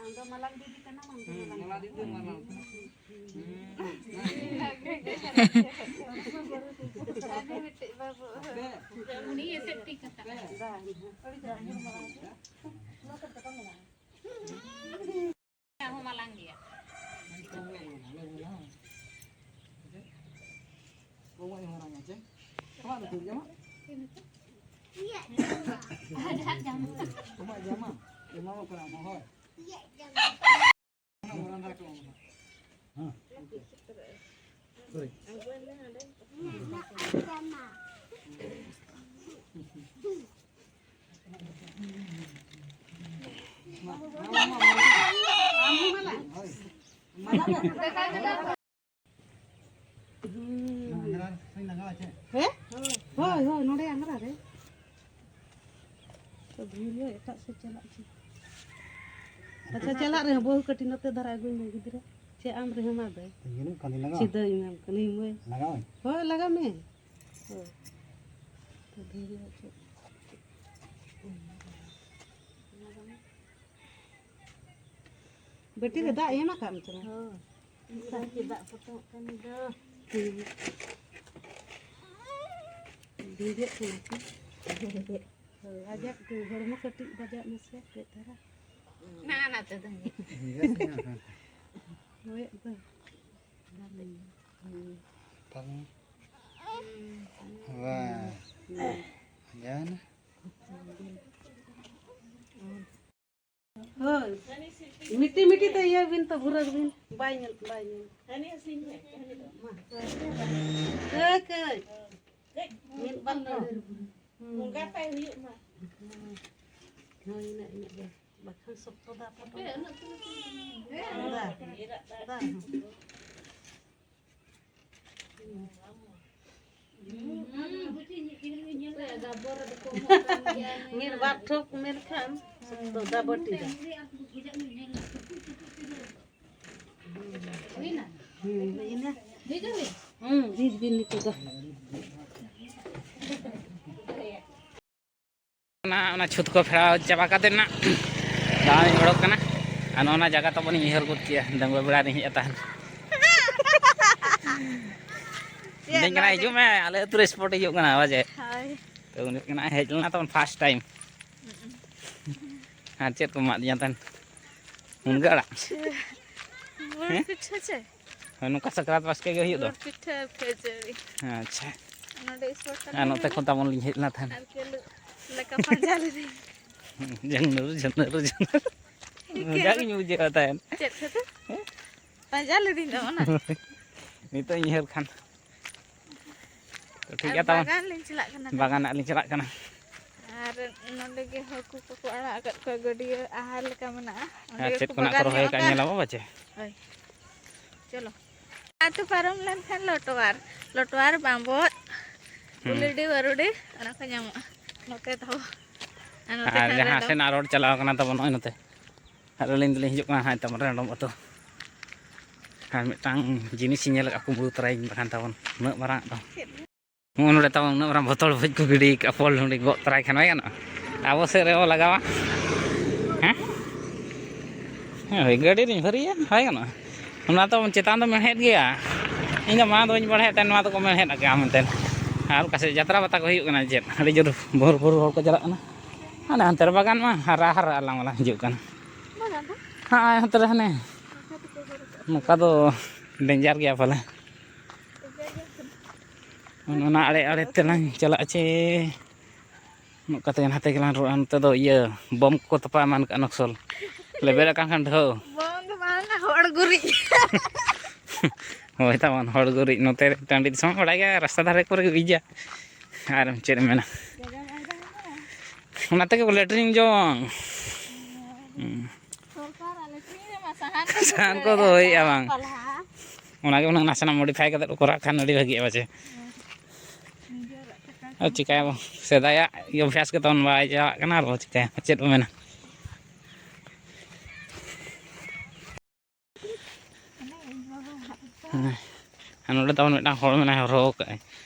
ᱟᱢ ᱫᱚ ᱢᱟᱞᱟᱝ ᱫᱤᱫᱤ ᱠᱟᱱᱟᱢ, ᱟᱢ ᱫᱚ ᱦᱩᱸ, ᱢᱟᱞᱟᱝ ᱢᱟᱞᱟ ᱫᱤᱫᱤ ᱢᱟᱞᱟᱝ ᱠᱟᱱᱟ᱾ ᱦᱩᱸ᱾ ᱟᱞᱮ ᱢᱤᱫᱴᱮᱡ ᱵᱟᱹᱵᱩ᱾ ᱩᱱᱤ ᱮᱥᱮᱫ ᱴᱷᱤᱠ ᱠᱟᱛᱟ᱾ ᱦᱚᱸ ᱢᱟᱞᱟᱝ ᱜᱮᱭᱟ᱾ ᱟᱡᱟᱜ ᱡᱟᱢᱟ᱾ ᱦᱮᱸ? ᱦᱳᱭ, ᱦᱳᱭ, ᱱᱚᱰᱮ ᱟᱝᱨᱟ ᱨᱮ᱾ ᱛᱚ ᱵᱷᱤᱲ ᱦᱚᱸ ᱮᱴᱟᱜ ᱥᱮᱫ ᱪᱟᱞᱟᱜ ᱪᱮ᱾ ᱟᱪᱪᱷᱟ, ᱪᱟᱞᱟᱜ ᱨᱮᱦᱚᱸ ᱵᱟᱹᱦᱩ ᱠᱟᱹᱴᱤᱡ ᱱᱚᱛᱮ ᱫᱷᱟᱨᱟ ᱟᱹᱜᱩᱭ ᱢᱮ ᱜᱤᱫᱽᱨᱟᱹ᱾ ᱪᱮᱫ ᱟᱢ ᱨᱮᱦᱚᱸ ᱢᱟ ᱫᱟᱹᱭ᱾ ᱤᱧ ᱦᱚᱸ ᱠᱟᱹᱢᱤ ᱞᱟᱜᱟᱣ᱾ ᱪᱮᱫᱟᱹᱧ ᱮᱢᱟᱢ ᱠᱟᱹᱱᱟᱹᱧ ᱢᱟᱹᱭ᱾ ᱞᱟᱜᱟᱣᱟᱹᱧ? ᱦᱳᱭ, ᱞᱟᱜᱟᱣ ᱢᱮ᱾ ᱦᱳᱭ᱾ ᱛᱚ ᱫᱷᱤᱨᱤ ᱦᱚᱪᱚ᱾ ᱵᱟᱹᱴᱤ ᱨᱮ ᱫᱟᱜ ᱮᱢ ᱟᱠᱟᱫ ᱢᱮ ᱛᱟᱢᱟ? ᱦᱳᱭ᱾ ᱪᱮᱫᱟᱜ ᱯᱚᱴᱚᱢᱚᱜ ᱠᱟᱱ ᱫᱚ? ᱦᱩᱸ᱾ ᱵᱷᱤᱸᱡᱟᱹᱜ ᱠᱟᱱᱟ ᱠᱚ᱾ ᱦᱳᱭ, ᱟᱡᱟᱜ ᱦᱚᱲᱢᱚ ᱠᱟᱹᱴᱤᱡ ᱵᱟᱡᱟᱜ ᱢᱮᱥᱮ, ᱠᱟᱹᱡ ᱫᱷᱟᱨᱟ᱾ ᱱᱟ, ᱱᱟ, ᱛᱮ ᱫᱚ᱾ ᱦᱳᱭ, ᱟᱫᱚ᱾ ᱦᱩᱸ᱾ ᱛᱟᱦᱞᱮ᱾ ᱦᱩᱸ᱾ ᱵᱟᱥ᱾ ᱦᱩᱸ᱾ ᱡᱟᱦᱟᱱᱟᱜ᱾ ᱦᱳᱭ᱾ ᱢᱤᱴᱤ ᱢᱤᱴᱤ ᱛᱮ ᱤᱭᱟᱹ ᱵᱤᱱ ᱛᱚ, ᱵᱷᱩᱨᱟᱹᱜ ᱵᱤᱱ᱾ ᱵᱟᱭ ᱧᱮᱞ, ᱵᱟᱭ ᱧᱮᱞ᱾ ᱢᱟ᱾ ᱠᱟᱹᱡ, ᱠᱟᱹᱡ᱾ ᱢᱤᱫ ᱵᱟᱨ ᱫᱚ᱾ ᱦᱩᱸ᱾ ᱦᱳᱭ, ᱤᱱᱟᱹᱜ, ᱤᱱᱟᱹᱜ ᱜᱮ᱾ ᱵᱟᱠᱷᱟᱱ ᱥᱚᱠᱛᱚ ᱫᱟᱜ ᱯᱚᱴᱚᱢ᱾ ᱫᱟᱜ, ᱫᱟᱜ ᱦᱚᱸ᱾ ᱢᱤᱫ ᱵᱟᱨ ᱴᱷᱚᱯ ᱢᱮᱱᱠᱷᱟᱱ ᱥᱚᱠᱛᱚ ᱫᱟᱜ ᱵᱟᱹᱴᱤ ᱫᱟᱜ᱾ ᱦᱩᱸ, ᱦᱩᱭ ᱮᱱᱟ᱾ ᱦᱩᱸ, ᱵᱤᱱ ᱱᱤᱛᱚᱜ ᱫᱚ᱾ ᱚᱱᱟ, ᱚᱱᱟ ᱪᱷᱩᱛ ᱠᱚ ᱯᱷᱮᱨᱟᱣ ᱪᱟᱵᱟ ᱠᱟᱛᱮ ᱱᱟᱜ ᱫᱟᱬᱟᱱᱤᱧ ᱚᱰᱚᱠ ᱠᱟᱱᱟ᱾ ᱟᱨ ᱱᱚᱜᱼᱚ ᱱᱟ ᱡᱟᱭᱜᱟ ᱛᱟᱵᱚᱱᱤᱧ ᱩᱭᱦᱟᱹᱨ ᱜᱚᱫ ᱠᱮᱜᱼᱟ, ᱰᱟᱺᱜᱩᱣᱟᱹ ᱵᱮᱲᱟ ᱨᱤᱧ ᱦᱮᱡ ᱛᱟᱦᱮᱱ᱾ ᱢᱤᱛᱟᱹᱧ ᱠᱟᱱᱟ, "ᱦᱤᱡᱩᱜ ᱢᱮ, ᱟᱞᱮ ᱟᱹᱛᱩ ᱨᱮ ᱥᱯᱚᱴ ᱦᱩᱭᱩᱜ ᱠᱟᱱᱟ ᱵᱟᱡᱮ?" ᱦᱳᱭ᱾ ᱛᱚ ᱩᱱᱤ ᱠᱟᱱᱟ, ᱦᱮᱡ ᱞᱮᱱᱟ ᱛᱟᱵᱚᱱ ᱯᱷᱟᱥᱴ ᱴᱟᱭᱤᱢ᱾ ᱟᱨ ᱪᱮᱫ ᱠᱚ ᱮᱢᱟᱫᱤᱧᱟ ᱛᱟᱦᱮᱱ? ᱢᱩᱱᱜᱟᱹ ᱟᱲᱟᱜ᱾ ᱜᱩᱲ ᱦᱮᱸ? ᱯᱤᱴᱷᱟᱹ ᱪᱮ? ᱦᱳᱭ, ᱱᱚᱝᱠᱟ ᱥᱟᱠᱨᱟᱛ ᱵᱟᱥᱠᱮ ᱜᱮ ᱦᱩᱭᱩᱜ ᱫᱚ? ᱜᱩᱲ ᱯᱤᱴᱷᱟᱹ ᱟᱨ ᱠᱷᱟᱹᱡᱟᱹᱲᱤ᱾ ᱟᱪᱪᱷᱟ᱾ ᱱᱚᱰᱮ ᱥᱯᱚᱴ ᱠᱟᱱᱟ ᱟᱨ ᱱᱚᱛᱮ ᱢᱮᱱᱟ᱾ ᱠᱷᱚᱱ ᱛᱟᱵᱚᱱ ᱞᱤᱧ ᱦᱮᱡ ᱞᱮᱱᱟ ᱛᱟᱦᱮᱱ᱾ ᱟᱨ ᱠᱮᱞᱩ ᱞᱮᱠᱟ ᱯᱟᱸᱡᱟ ᱞᱤᱫᱟᱹᱧ᱾ ᱡᱷᱟᱹᱱᱟᱹᱨ, ᱡᱷᱟᱹᱱᱟᱹᱨ, ᱡᱷᱟᱹᱱᱟᱹᱨ᱾ ᱢᱚᱡᱟ ᱜᱤᱧ ᱵᱩᱡᱷᱟᱹᱣᱟ ᱛᱟᱦᱮᱱ᱾ ᱪᱮᱫ ᱠᱷᱟᱹᱛᱤᱨ? ᱦᱮᱸ? ᱯᱟᱸᱡᱟ ᱞᱤᱫᱟᱹᱧ ᱫᱚ ᱚᱱᱟ᱾ ᱱᱤᱛᱚᱜ ᱤᱧ ᱩᱭᱦᱟᱹᱨ ᱠᱷᱟᱱ᱾ ᱛᱚ ᱴᱷᱤᱠ ᱟᱨ ᱜᱮᱭᱟ ᱛᱟᱵᱚᱱ᱾ ᱵᱟᱜᱟᱱ ᱞᱤᱧ ᱪᱟᱞᱟᱜ ᱠᱟᱱᱟ ᱛᱟᱦᱚᱞᱮ᱾ ᱵᱟᱜᱟᱱ ᱦᱟᱸᱜ ᱞᱤᱧ ᱪᱟᱞᱟᱜ ᱠᱟᱱᱟ᱾ ᱟᱨ ᱱᱚᱰᱮ ᱜᱮ ᱦᱟᱹᱠᱩ ᱠᱚᱠᱚ ᱟᱲᱟᱜ ᱟᱠᱟᱫ ᱠᱚᱣᱟ, ᱜᱟᱹᱰᱭᱟᱹ ᱟᱦᱟᱨ ᱞᱮᱠᱟ ᱢᱮᱱᱟᱜᱼᱟ᱾ ᱚᱸᱰᱮ ᱟᱨ ᱪᱮᱫ ᱜᱮᱠᱚ ᱠᱚ ᱱᱟᱜ ᱠᱚ ᱵᱟᱜᱟᱱ ᱨᱚᱦᱚᱭ ᱧᱚᱜ ᱟᱠᱟᱫ ᱟᱠᱟᱫᱼᱟ᱾ ᱧᱮᱞᱟᱵᱚ ᱯᱟᱪᱮ᱾ ᱦᱳᱭ, ᱪᱚᱞᱚ᱾ ᱟᱹᱛᱩ ᱯᱟᱨᱚᱢ ᱞᱮᱱᱠᱷᱟᱱ ᱞᱚᱴᱚᱣᱟᱨ, ᱞᱚᱴᱚᱣᱟᱨ, ᱵᱟᱢᱵᱚᱫ, ᱦᱩᱸ᱾ ᱩᱞᱤᱰᱤ, ᱵᱟᱹᱨᱩᱰᱤ, ᱚᱱᱟ ᱠᱚ ᱧᱟᱢᱚᱜᱼᱟ ᱱᱚᱛᱮ ᱫᱚ᱾ ᱟᱨ ᱱᱚᱛᱮ ᱟᱨ ᱠᱷᱟᱱ ᱡᱟᱦᱟᱸ ᱨᱮᱫᱚ ᱥᱮᱱᱟᱜ ᱨᱳᱰ ᱪᱟᱞᱟᱣ ᱠᱟᱱᱟ ᱛᱟᱵᱚᱱ ᱱᱚᱜᱼᱚᱭ ᱱᱚᱛᱮ᱾ ᱟᱨ ᱟᱹᱞᱤᱧ ᱫᱚᱞᱤᱧ ᱦᱤᱡᱩᱜ ᱠᱟᱱᱟ ᱦᱟᱸᱜ ᱛᱟᱵᱚᱱ ᱨᱮᱱᱰᱚᱢ ᱟᱹᱛᱩ᱾ ᱟᱨ ᱢᱤᱫᱴᱟᱝ ᱡᱤᱱᱤᱥ ᱤᱧ ᱧᱮᱞ ᱟᱠᱟᱫ ᱠᱩᱢᱵᱽᱲᱩ ᱛᱚᱨᱟᱭᱤᱧ ᱵᱟᱠᱷᱟᱱ ᱛᱟᱵᱚᱱ ᱩᱱᱟᱹᱜ ᱢᱟᱨᱟᱝ ᱫᱚ᱾ ᱪᱮᱫ? ᱱᱚᱜᱼᱚ ᱱᱚᱰᱮ ᱛᱟᱵᱚᱱ ᱩᱱᱟᱹᱜ ᱢᱟᱨᱟᱝ ᱵᱚᱛᱚᱞ ᱵᱷᱚᱡᱽ ᱠᱚ ᱜᱤᱰᱤ ᱠᱟᱜᱼᱟ, ᱯᱚᱞ ᱱᱚᱰᱮ ᱜᱚᱜ ᱛᱚᱨᱟᱭ ᱠᱷᱟᱱ ᱵᱟᱭ ᱜᱟᱱᱚᱜᱼᱟ? ᱟᱵᱚ ᱥᱮᱫ ᱨᱮᱵᱚ ᱞᱟᱜᱟᱣᱟ᱾ ᱦᱮᱸ? ᱦᱮᱸ, ᱦᱳᱭ, ᱜᱟᱹᱰᱤ ᱨᱤᱧ ᱵᱷᱟᱹᱨᱤᱭᱟ, ᱵᱟᱭ ᱜᱟᱱᱚᱜᱼᱟ? ᱚᱱᱟ ᱛᱚ ᱪᱮᱛᱟᱱ ᱫᱚ ᱢᱮᱲᱦᱮᱫ ᱜᱮᱭᱟ᱾ ᱤᱧ ᱫᱚ ᱢᱟᱲᱟᱝ ᱫᱚ ᱵᱟᱹᱧ ᱵᱟᱲᱟᱭᱮᱫ ᱛᱟᱦᱮᱸᱫ ᱱᱚᱣᱟ ᱫᱚᱠᱚ ᱢᱮᱲᱦᱮᱫ ᱟᱠᱟᱜᱼᱟ ᱢᱮᱱᱛᱮ᱾ ᱟᱨ ᱚᱠᱟ ᱥᱮᱫ ᱡᱟᱛᱨᱟ ᱯᱟᱛᱟ ᱠᱚ ᱦᱩᱭᱩᱜ ᱠᱟᱱᱟ ᱪᱮᱫ? ᱟᱹᱰᱤ ᱡᱳᱨ ᱵᱷᱳᱨ ᱵᱷᱳᱨ ᱦᱚᱲ ᱠᱚ ᱪᱟᱞᱟᱜ ᱠᱟᱱᱟ᱾ ᱦᱟᱱᱮ ᱦᱟᱱᱛᱮ ᱨᱮ ᱵᱟᱜᱟᱱ ᱢᱟ ᱦᱟᱨᱟ ᱦᱟᱨᱟ ᱟᱞᱟᱝ ᱟᱞᱟᱝ ᱦᱤᱡᱩᱜ ᱠᱟᱱᱟ᱾ ᱵᱟᱜᱟᱱ ᱫᱚ? ᱦᱮᱸ, ᱦᱟᱱᱛᱮ ᱨᱮ ᱦᱟᱱᱮ᱾ ᱱᱚᱝᱠᱟ ᱫᱚ ᱰᱮᱧᱡᱟᱨ ᱜᱮᱭᱟ ᱯᱟᱞᱮ᱾ ᱚᱱᱟ ᱟᱲᱮ ᱟᱲᱮ ᱛᱮᱞᱟᱝ ᱪᱟᱞᱟᱜᱼᱟ ᱪᱮ ᱱᱚᱝᱠᱟ ᱛᱮᱜᱮ ᱱᱟᱛᱮ ᱜᱮᱞᱟᱝ ᱨᱩᱣᱟᱹᱲᱟ᱾ ᱱᱚᱛᱮ ᱫᱚ ᱤᱭᱟᱹ ᱵᱚᱢ ᱠᱚᱠᱚ ᱛᱚᱯᱟ ᱮᱢᱟᱱ ᱠᱟᱜᱼᱟ ᱱᱚᱠᱥᱚᱞ᱾ ᱞᱮᱵᱮᱫ ᱟᱠᱟᱱ ᱠᱷᱟᱱ ᱰᱷᱟᱹᱣ᱾ ᱵᱚᱢ ᱫᱚ ᱵᱟᱝᱟ, ᱦᱚᱲ ᱜᱩᱨᱤᱡ᱾ ᱦᱳᱭ ᱛᱟᱵᱚᱱ ᱦᱚᱲ ᱜᱩᱨᱤᱡ᱾ ᱱᱚᱛᱮ ᱴᱟᱺᱰᱤ ᱫᱤᱥᱚᱢ ᱵᱟᱲᱟᱭ ᱜᱮᱭᱟ, ᱨᱟᱥᱛᱟ ᱫᱷᱟᱨᱮ ᱠᱚᱨᱮ ᱜᱮ ᱤᱡᱟ᱾ ᱟᱨ ᱪᱮᱫ ᱮᱢ ᱢᱮᱱᱟ? ᱚᱱᱟ ᱛᱮᱜᱮ ᱠᱚ ᱞᱮᱴᱨᱤᱱ ᱡᱚᱝ᱾ ᱦᱩᱸ᱾ ᱥᱚᱨᱠᱟᱨ ᱟᱞᱮ ᱴᱷᱮᱱ ᱢᱟ ᱥᱟᱦᱟᱱ ᱠᱚ ᱥᱟᱦᱟᱱ ᱠᱚ ᱫᱚ ᱦᱩᱭᱩᱜᱼᱟ ᱵᱟᱝ? ᱯᱟᱞᱦᱟ᱾ ᱚᱱᱟᱜᱮ ᱦᱩᱱᱟᱹᱝ ᱱᱟᱥᱮᱱᱟᱜ modify ᱠᱟᱛᱮ ᱠᱚ ᱠᱚᱨᱟᱜ ᱠᱷᱟᱱ ᱟᱹᱰᱤ ᱵᱷᱟᱹᱜᱤᱜᱼᱟ ᱯᱟᱪᱮ᱾ ᱱᱤᱡᱮᱨᱟᱜ ᱴᱟᱠᱟ ᱟᱨ ᱪᱤᱠᱟᱹᱭᱟᱵᱚᱱ? ᱥᱮᱫᱟᱭᱟᱜ ᱤᱭᱟᱹ ᱚᱵᱷᱭᱟᱥ ᱜᱮ ᱛᱟᱵᱚᱱ ᱵᱟᱭ ᱪᱟᱵᱟᱜ ᱠᱟᱱᱟ, ᱟᱨ ᱵᱚ ᱪᱤᱠᱟᱹᱭᱟ? ᱪᱮᱫ ᱵᱚ ᱢᱮᱱᱟ? ᱦᱮᱸ᱾ ᱟᱨ ᱱᱚᱰᱮ ᱛᱟᱵᱚᱱ ᱢᱤᱫᱴᱟᱝ ᱦᱚᱲ ᱢᱮᱱᱟᱭ, ᱦᱚᱨᱦᱚ ᱟᱠᱟᱫᱼᱟᱭ᱾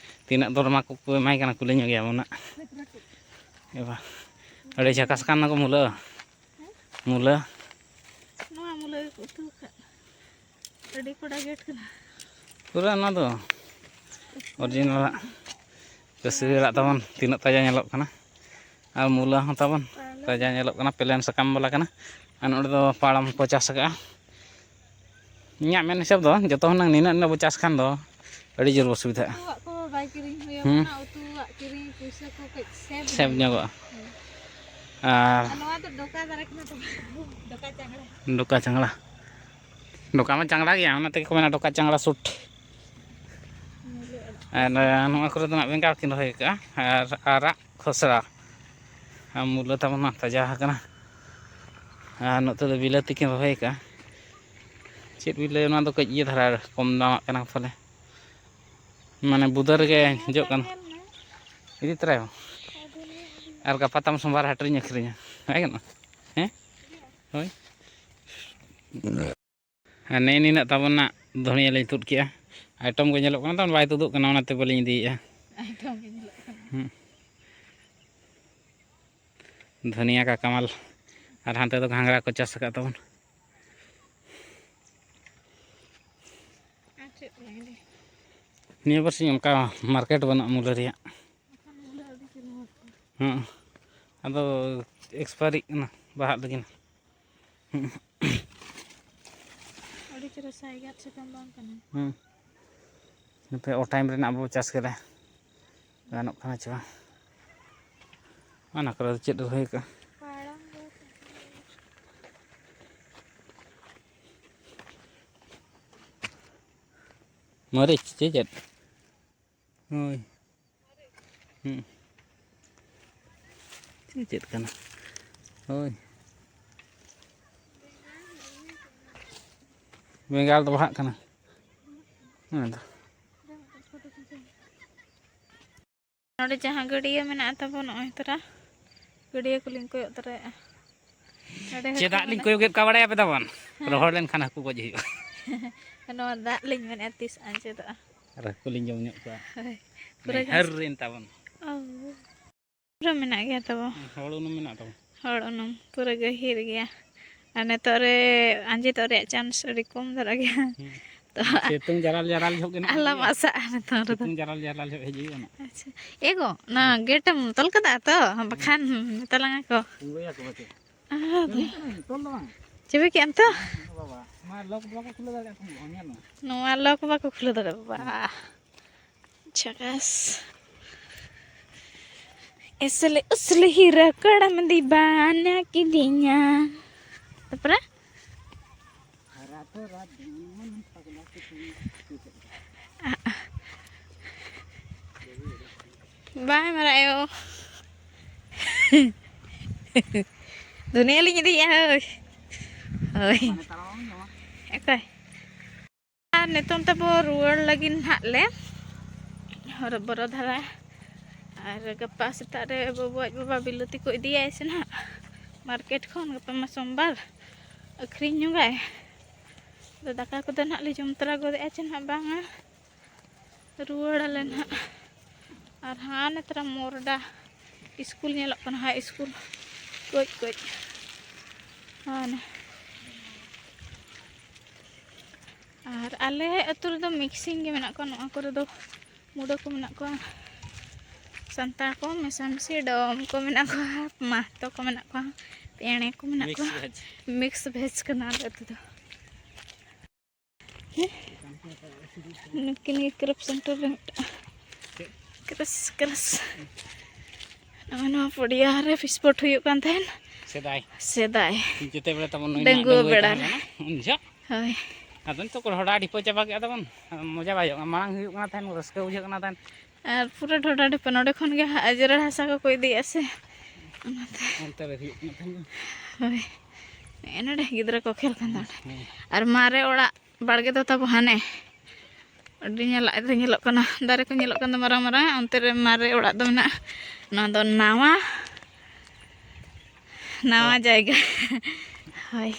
ᱛᱤᱱᱟᱹᱜ ᱫᱚᱨ ᱢᱟ ᱠᱚᱠᱚ ᱮᱢᱟᱭ ᱠᱟᱱᱟ, ᱠᱩᱞᱤ ᱧᱚᱜᱮᱭᱟ ᱵᱚᱱ ᱱᱟᱜ᱾ ᱮ ᱵᱟ, ᱟᱹᱰᱤ ᱡᱷᱟᱠᱟᱥ ᱠᱟᱱ ᱫᱚᱠᱚ ᱢᱩᱞᱟᱹ᱾ ᱢᱩᱞᱟᱹ᱾ ᱱᱚᱣᱟ ᱢᱩᱞᱟᱹ ᱜᱮᱠᱚ ᱩᱛᱩ ᱟᱠᱟᱫ᱾ ᱟᱹᱰᱤ ᱠᱚᱰᱟ ᱜᱮᱴ ᱠᱟᱱᱟ᱾ ᱯᱩᱨᱟᱹ ᱚᱱᱟ ᱫᱚ original ᱟᱜ᱾ ᱠᱟᱹᱥᱟᱹᱨᱤ ᱟᱲᱟᱜ ᱛᱟᱵᱚᱱ ᱛᱤᱱᱟᱹᱜ ᱛᱟᱡᱟ ᱧᱮᱞᱚᱜ ᱠᱟᱱᱟ᱾ ᱟᱨ ᱢᱩᱞᱟᱹ ᱦᱚᱸ ᱛᱟᱵᱚᱱ ᱛᱟᱡᱟ ᱧᱮᱞᱚᱜ ᱠᱟᱱᱟ, plain ᱥᱟᱠᱟᱢ ᱵᱟᱞᱟ ᱠᱟᱱᱟ᱾ ᱟᱨ ᱱᱚᱰᱮ ᱫᱚ ᱯᱟᱲᱟᱢ ᱠᱚ ᱪᱟᱥ ᱟᱠᱟᱫᱼᱟ᱾ ᱤᱧᱟᱹᱜ ᱢᱮᱱ ᱦᱤᱥᱟᱹᱵ ᱫᱚ ᱡᱚᱛᱚ ᱦᱩᱱᱟᱹᱝ ᱱᱤᱱᱟᱹᱜ ᱱᱤᱱᱟᱹᱜ ᱵᱚ ᱪᱟᱥ ᱠᱷᱟᱱ ᱫᱚ ᱟᱹᱰᱤ ᱡᱳᱨ ᱵᱚ ᱥᱩᱵᱤᱫᱷᱟᱜᱼᱟ᱾ ᱩᱛᱩᱣᱟᱜ ᱠᱚ ᱵᱟᱭ ᱠᱤᱨᱤᱧ ᱦᱩᱭᱩᱜ ᱦᱩᱸ᱾ ᱠᱟᱱᱟ, ᱩᱛᱩᱣᱟᱜ ᱠᱤᱨᱤᱧ ᱯᱩᱭᱥᱟᱹ ᱠᱚ ᱠᱟᱹᱡ save save ᱧᱚᱜᱚᱜᱼᱟ᱾ ᱦᱩᱸ᱾ ᱟᱨ ᱟᱨ ᱱᱚᱣᱟ ᱫᱚ ᱰᱚᱠᱟ ᱫᱟᱨᱮ ᱠᱟᱱᱟ ᱛᱚ, ᱰᱚᱠᱟ ᱪᱟᱝᱲᱟ᱾ ᱰᱚᱠᱟ ᱪᱟᱝᱲᱟ, ᱰᱚᱠᱟ ᱢᱟ ᱪᱟᱝᱲᱟ ᱜᱮᱭᱟ, ᱚᱱᱟ ᱛᱮᱜᱮ ᱠᱚ ᱢᱮᱱᱟ ᱰᱚᱠᱟ ᱪᱟᱝᱲᱟ ᱥᱩᱴ᱾ ᱢᱩᱞᱟᱹ ᱟᱲᱟᱜ᱾ ᱟᱨ ᱱᱚᱣᱟ ᱠᱚᱨᱮ ᱫᱚ ᱱᱟᱜ ᱵᱮᱸᱜᱟᱲ ᱠᱤᱱ ᱨᱚᱦᱚᱭ ᱟᱠᱟᱫᱼᱟ ᱟᱨ ᱟᱨᱟᱜ ᱠᱷᱚᱥᱲᱟ᱾ ᱟᱨ ᱢᱩᱞᱟᱹ ᱛᱟᱵᱚᱱ ᱢᱟ ᱛᱟᱡᱟ ᱟᱠᱟᱱᱟ᱾ ᱟᱨ ᱱᱚᱛᱮ ᱫᱚ ᱵᱤᱞᱟᱹᱛᱤ ᱠᱤᱱ ᱨᱚᱦᱚᱭ ᱟᱠᱟᱫᱼᱟ᱾ ᱪᱮᱫ ᱵᱤᱞᱟᱹ, ᱱᱚᱣᱟ ᱫᱚ ᱠᱟᱹᱡ ᱤᱭᱟᱹ ᱫᱷᱟᱨᱟ, ᱠᱚᱢ ᱫᱟᱢᱟᱜ ᱠᱟᱱᱟ ᱯᱟᱞᱮ, ᱢᱟᱱᱮ ᱵᱩᱫᱟᱹ ᱨᱮᱜᱮ ᱦᱮᱸ, ᱡᱚᱜ ᱠᱟᱱᱟ᱾ ᱧᱮᱞ ᱢᱮ᱾ ᱤᱫᱤ ᱛᱚᱨᱟᱭᱟᱢ᱾ ᱟᱫᱚ ᱱᱤᱭᱟᱹ ᱟᱨ ᱜᱟᱯᱟ ᱛᱟᱢ ᱥᱳᱢᱵᱟᱨ ᱦᱟᱴ ᱨᱤᱧ ᱟᱹᱠᱷᱨᱤᱧᱟ, ᱵᱟᱭ ᱜᱟᱱᱚᱜᱼᱟ? ᱦᱮᱸ? ᱦᱳᱭ᱾ ᱟᱨ ᱱᱮᱜᱼᱮ ᱱᱤᱱᱟᱹᱜ ᱛᱟᱵᱚᱱᱟᱜ ᱫᱷᱚᱱᱤᱭᱟᱹ ᱞᱤᱧ ᱛᱩᱫ ᱠᱮᱜᱼᱟ᱾ Item ᱠᱚ ᱧᱮᱞᱚᱜ ᱠᱟᱱᱟ ᱛᱚ, ᱵᱟᱭ ᱛᱩᱫᱩᱜ ᱠᱟᱱᱟ, ᱚᱱᱟᱛᱮ ᱵᱟᱹᱞᱤᱧ ᱤᱫᱤᱭᱮᱫᱼᱟ᱾ Item ᱜᱮ ᱧᱮᱞᱚᱜ ᱠᱟᱱᱟ᱾ ᱦᱩᱸ᱾ ᱫᱷᱚᱱᱤᱭᱟᱹ ᱠᱟ ᱠᱟᱢᱟᱞ᱾ ᱟᱨ ᱦᱟᱱᱛᱮ ᱫᱚ ᱜᱷᱟᱸᱜᱽᱨᱟ ᱠᱚ ᱪᱟᱥ ᱟᱠᱟᱫ ᱛᱟᱵᱚᱱ᱾ ᱟᱨ ᱪᱮᱫ ᱠᱚ ᱞᱟᱹᱭᱟ? ᱱᱤᱭᱟᱹ ᱵᱟᱨ ᱥᱤᱧ ᱚᱱᱠᱟ market ᱵᱟᱹᱱᱩᱜᱼᱟ ᱢᱩᱞᱟᱹ ᱨᱮᱭᱟᱜ᱾ ᱵᱟᱠᱷᱟᱱ ᱢᱩᱞᱟᱹ ᱟᱹᱰᱤ ᱪᱮᱦᱨᱟ ᱦᱩᱭ ᱠᱚᱜᱼᱟ᱾ ᱦᱮᱸ, ᱟᱫᱚ expireᱜ ᱠᱟᱱᱟ, ᱵᱟᱦᱟᱜ ᱞᱟᱹᱜᱤᱫ᱾ ᱦᱮᱸ᱾ ᱟᱹᱰᱤ ᱪᱮᱦᱨᱟ ᱥᱟᱭᱜᱟᱫ ᱥᱟᱠᱟᱢ ᱵᱟᱝ ᱠᱟᱱᱟ? ᱦᱮᱸ᱾ ᱱᱚᱛᱮ ᱚ time ᱨᱮᱱᱟᱜ ᱵᱚ ᱪᱟᱥ ᱠᱮᱫᱟ, ᱜᱟᱱᱚᱜ ᱠᱟᱱᱟ ᱪᱮ ᱵᱟᱝ? ᱚᱱᱟ ᱠᱚᱨᱮ ᱫᱚ ᱪᱮᱫ ᱨᱚᱦᱚᱭ ᱠᱟᱜᱼᱟ? ᱯᱟᱲᱟᱝ ᱫᱚ ᱢᱟᱹᱨᱤᱪ ᱪᱮ ᱪᱮᱫ? ᱦᱳᱭ᱾ ᱦᱩᱸ᱾ ᱪᱮᱫ, ᱪᱮᱫ ᱠᱟᱱᱟ? ᱦᱳᱭ᱾ ᱵᱮᱸᱜᱟᱲ ᱫᱚ ᱵᱟᱦᱟᱜ ᱠᱟᱱᱟ᱾ ᱦᱮᱸ ᱛᱚ᱾ ᱱᱚᱰᱮ ᱡᱟᱦᱟᱸ ᱜᱟᱹᱰᱭᱟᱹ ᱢᱮᱱᱟᱜᱼᱟ ᱛᱟᱵᱚ, ᱱᱚᱜᱼᱚᱭ ᱛᱚᱨᱟ ᱜᱟᱹᱰᱭᱟᱹ ᱠᱚᱞᱤᱧ ᱠᱚᱭᱚᱜ ᱛᱚᱨᱟᱭᱮᱫᱼᱟ᱾ ᱱᱚᱰᱮ ᱦᱟᱹᱠᱩ ᱪᱮᱫᱟᱜ ᱞᱤᱧ ᱢᱮᱱᱟᱜ-, ᱠᱚᱭᱚᱜᱮᱫ ᱠᱚᱣᱟ ᱵᱟᱲᱟᱭᱟ ᱯᱮ ᱛᱟᱵᱚᱱ? ᱦᱮᱸ᱾ ᱨᱚᱦᱚᱲ ᱞᱮᱱᱠᱷᱟᱱ ᱦᱟᱹᱠᱩ ᱜᱚᱡ ᱦᱩᱭᱩᱜᱼᱟ᱾ ᱱᱚᱣᱟ ᱫᱟᱜ ᱞᱤᱧ ᱢᱮᱱᱮᱫᱼᱟ ᱛᱤᱥ ᱟᱸᱡᱮᱫᱚᱜᱼᱟ᱾ ᱟᱨ ᱦᱟᱹᱠᱩ ᱞᱤᱧ ᱡᱚᱢ ᱧᱚᱜ ᱠᱚᱣᱟ᱾ ᱦᱳᱭ᱾ ᱯᱩᱨᱟᱹ ᱱᱟᱹᱭᱦᱟᱹᱨ ᱜᱷᱟᱥ᱾ ᱨᱮᱱ ᱛᱟᱵᱚᱱ᱾ ᱚ᱾ ᱯᱩᱨᱟᱹ ᱢᱮᱱᱟᱜ ᱜᱮᱭᱟ ᱛᱟᱵᱚ᱾ ᱦᱚᱲ ᱩᱱᱩᱢ ᱢᱮᱱᱟᱜ ᱛᱟᱵᱚ᱾ ᱦᱚᱲ ᱩᱱᱩᱢ ᱯᱩᱨᱟᱹ ᱜᱟᱹᱦᱤᱨ ᱜᱮᱭᱟ᱾ ᱟᱨ ᱱᱤᱛᱚᱜ ᱨᱮ ᱟᱸᱡᱮᱫᱚᱜ ᱨᱮᱭᱟᱜ chance ᱟᱹᱰᱤ ᱠᱚᱢ ᱫᱷᱟᱨᱟ ᱜᱮᱭᱟ᱾ ᱦᱩᱸ᱾ ᱛᱚ ᱥᱤᱛᱩᱝ ᱡᱟᱨᱟᱞ ᱡᱟᱨᱟᱞ ᱡᱚᱦᱚᱜ ᱜᱮ ᱱᱚᱜᱼᱚᱭ ᱟᱞᱚᱢ ᱦᱤᱡᱩᱜᱼᱟ᱾ ᱟᱥᱟᱜᱼᱟ ᱱᱤᱛᱚᱝ ᱨᱮᱫᱚ᱾ ᱥᱤᱛᱩᱝ ᱡᱟᱨᱟᱞ ᱡᱟᱨᱟᱞ ᱡᱚᱦᱚᱜ ᱦᱤᱡᱩᱜᱼᱟ ᱱᱟᱜ᱾ ᱟᱪᱪᱷᱟ᱾ ᱮ ᱜᱚ, ᱚᱱᱟ ᱦᱩᱸ᱾ Gate ᱮᱢ ᱛᱚᱞ ᱠᱟᱫᱟ ᱛᱚ? ᱦᱩᱸ᱾ ᱵᱟᱠᱷᱟᱱ ᱢᱮᱛᱟ ᱞᱟᱝᱟ ᱠᱚ᱾ ᱛᱤᱸᱜᱩᱭᱟ ᱠᱚ ᱵᱟᱠᱚ᱾ ᱟᱫᱚ᱾ ᱛᱚᱞ ᱫᱚ ᱵᱟᱝ᱾ ᱪᱟᱹᱵᱤ ᱠᱮᱜ ᱟᱢ ᱛᱚ? ᱦᱮᱸ, ᱵᱟᱵᱟ, ᱱᱚᱣᱟ lock ᱵᱟᱠᱚ ᱠᱷᱩᱞᱟᱹᱣ ᱫᱟᱲᱮᱭᱟᱜ ᱠᱟᱱᱟ, ᱧᱮᱞ ᱢᱮ᱾ ᱱᱚᱣᱟ lock ᱵᱟᱠᱚ ᱠᱷᱩᱞᱟᱹᱣ ᱫᱟᱲᱮᱭᱟᱜᱼᱟ, ᱵᱟᱵᱟ᱾ ᱡᱷᱟᱠᱟᱥ᱾ ᱮᱥᱞᱤ ᱩᱥᱞᱤ ᱦᱤᱨᱟᱹ ᱠᱚᱲᱟᱢ ᱫᱤᱵᱟᱱᱟ ᱠᱤᱫᱤᱧᱟ᱾ ᱛᱟᱯᱚᱨᱮ? ᱵᱟᱭ ᱢᱟᱨᱟᱜ ᱟᱭᱳ᱾ ᱫᱩᱱᱤᱭᱟᱹ ᱞᱤᱧ ᱤᱫᱤᱭᱮᱫᱼᱟ, ᱦᱳᱭ᱾ ᱦᱳᱭ᱾ ᱚᱠᱚᱭ? ᱟᱨ ᱱᱤᱛᱚᱝ ᱛᱟᱵᱚ ᱨᱩᱣᱟᱹᱲ ᱞᱟᱹᱜᱤᱫ ᱱᱟᱦᱟᱜ ᱞᱮ ᱦᱚᱨᱚᱵᱚᱨᱚ ᱫᱷᱟᱨᱟ᱾ ᱟᱨ ᱜᱟᱯᱟ ᱥᱮᱛᱟᱜ ᱨᱮ ᱵᱟᱵᱩ ᱟᱡ ᱵᱟᱵᱟ ᱵᱤᱞᱟᱹᱛᱤ ᱠᱚ ᱤᱫᱤᱭᱟᱭ ᱥᱮ ᱱᱟᱦᱟᱜ market ᱠᱷᱚᱱ, ᱜᱟᱯᱟ ᱢᱟ ᱥᱳᱢᱵᱟᱨ, ᱟᱹᱠᱷᱨᱤᱧ ᱧᱚᱜᱟᱭ᱾ ᱟᱫᱚ ᱫᱟᱠᱟ ᱠᱚᱫᱚ ᱱᱟᱦᱟᱜ ᱞᱮ ᱡᱚᱢ ᱛᱚᱨᱟ ᱜᱚᱫᱮᱜᱼᱟ ᱪᱮ ᱱᱟᱦᱟᱜ ᱵᱟᱝᱟ᱾ ᱨᱩᱣᱟᱹᱲᱟᱞᱮ ᱱᱟᱦᱟᱜ᱾ ᱟᱨ ᱦᱟᱱᱮ ᱛᱟᱨᱟ ᱢᱚᱨᱰᱟ ᱤᱥᱠᱩᱞ ᱧᱮᱞᱚᱜ ᱠᱟᱱᱟ, high school᱾ ᱠᱟᱹᱡ ᱠᱟᱹᱡ ᱦᱟᱱᱮ᱾ ᱟᱨ ᱟᱞᱮ ᱟᱹᱛᱩ ᱨᱮᱫᱚ mixing ᱜᱮ ᱢᱮᱱᱟᱜ ᱠᱚᱣᱟ᱾ ᱱᱚᱣᱟ ᱠᱚᱨᱮ ᱫᱚ ᱢᱩᱰᱟᱹ ᱠᱚ ᱢᱮᱱᱟᱜ ᱠᱚᱣᱟ, ᱥᱟᱱᱛᱟᱲ ᱠᱚ ᱢᱮᱥᱟᱢᱤᱥᱤ, ᱰᱚᱢ ᱠᱚ ᱢᱮᱱᱟᱜ ᱠᱚᱣᱟ, ᱢᱟᱦᱛᱚ ᱠᱚ ᱢᱮᱱᱟᱜ ᱠᱚᱣᱟ, ᱯᱮᱬᱮ ᱠᱚ ᱢᱮᱱᱟᱜ ᱠᱚᱣᱟ᱾ Mix veg᱾ Mix veg ᱠᱟᱱᱟ ᱟᱞᱮ ᱟᱹᱛᱩ ᱫᱚ᱾ ᱱᱩᱠᱤᱱ ᱜᱮ ᱠᱨᱮᱯ center ᱨᱮ ᱢᱤᱫᱴᱟᱝ᱾ ᱠᱨᱮᱥ, ᱠᱨᱮᱥ᱾ ᱱᱚᱜᱼᱚᱭ ᱱᱚᱣᱟ ᱯᱚᱰᱤᱭᱟ ᱨᱮ fish pot ᱦᱩᱭᱩᱜ ᱠᱟᱱ ᱛᱟᱦᱮᱱ᱾ ᱥᱮᱫᱟᱭ᱾ ᱥᱮᱫᱟᱭ᱾ ᱡᱮᱛᱮ ᱵᱮᱲᱟ ᱛᱟᱵᱚᱱ ᱱᱩᱭ ᱰᱟᱺᱜᱩᱣᱟᱹ ᱢᱟ ᱰᱟᱺᱜᱩᱣᱟᱹᱭ ᱵᱮᱲᱟ ᱛᱟᱦᱮᱸ ᱨᱮ᱾ ᱠᱟᱱᱟ, ᱩᱱ ᱡᱚᱦᱚᱜ᱾ ᱦᱳᱭ᱾ ᱟᱫᱚ ᱱᱤᱛᱚᱜ ᱠᱚ ᱰᱷᱚᱰᱟ ᱰᱷᱤᱯᱟᱹ ᱪᱟᱵᱟ ᱠᱮᱫᱼᱟ ᱛᱟᱵᱚᱱ᱾ ᱟᱫᱚ ᱢᱚᱡᱟ ᱵᱟᱭ ᱦᱩᱭᱩᱜ ᱠᱟᱱᱟ, ᱢᱟᱲᱟᱝ ᱦᱩᱭᱩᱜ ᱠᱟᱱᱟ ᱛᱟᱦᱮᱱ, ᱨᱟᱹᱥᱠᱟᱹ ᱵᱩᱡᱷᱟᱹᱜ ᱠᱟᱱᱟ ᱛᱟᱦᱮᱱ᱾ ᱟᱨ ᱯᱩᱨᱟᱹ ᱰᱷᱚᱰᱟ ᱰᱷᱤᱯᱟᱹ ᱱᱚᱰᱮ ᱠᱷᱚᱱ ᱜᱮ ᱦᱟᱸᱜ ᱡᱮᱨᱮᱲ ᱦᱟᱥᱟ ᱠᱚᱠᱚ ᱤᱫᱤᱭᱮᱫᱼᱟ ᱥᱮ, ᱚᱱᱟᱛᱮ᱾ ᱚᱱᱛᱮ ᱨᱮ ᱦᱩᱭᱩᱜ ᱠᱟᱱᱟ ᱛᱟᱦᱮᱱ᱾ ᱦᱳᱭ᱾ ᱱᱮᱜᱼᱮ ᱱᱚᱰᱮ ᱜᱤᱫᱽᱨᱟᱹ ᱠᱚ ᱠᱷᱮᱞ ᱠᱟᱱ ᱛᱟᱦᱮᱸ᱾ ᱦᱮᱸ᱾ ᱟᱨ ᱢᱟᱨᱮ ᱚᱲᱟᱜ ᱵᱟᱲᱜᱮ ᱫᱚ ᱛᱟᱵᱚ ᱦᱟᱱᱮ ᱟᱹᱰᱤ ᱧᱮᱞᱟᱜ ᱨᱮ ᱧᱮᱞᱚᱜ ᱠᱟᱱᱟ, ᱫᱟᱨᱮ ᱠᱚ ᱧᱮᱞᱚᱜ ᱠᱟᱱᱟ ᱢᱟᱨᱟᱝ ᱢᱟᱨᱟᱝ, ᱚᱱᱛᱮ ᱨᱮ ᱢᱟᱨᱮ ᱚᱲᱟᱜ ᱫᱚ ᱢᱮᱱᱟᱜᱼᱟ᱾ ᱱᱚᱣᱟ ᱫᱚ ᱱᱟᱣᱟ, ᱱᱟᱣᱟ ᱡᱟᱭᱜᱟ᱾ ᱦᱳᱭ,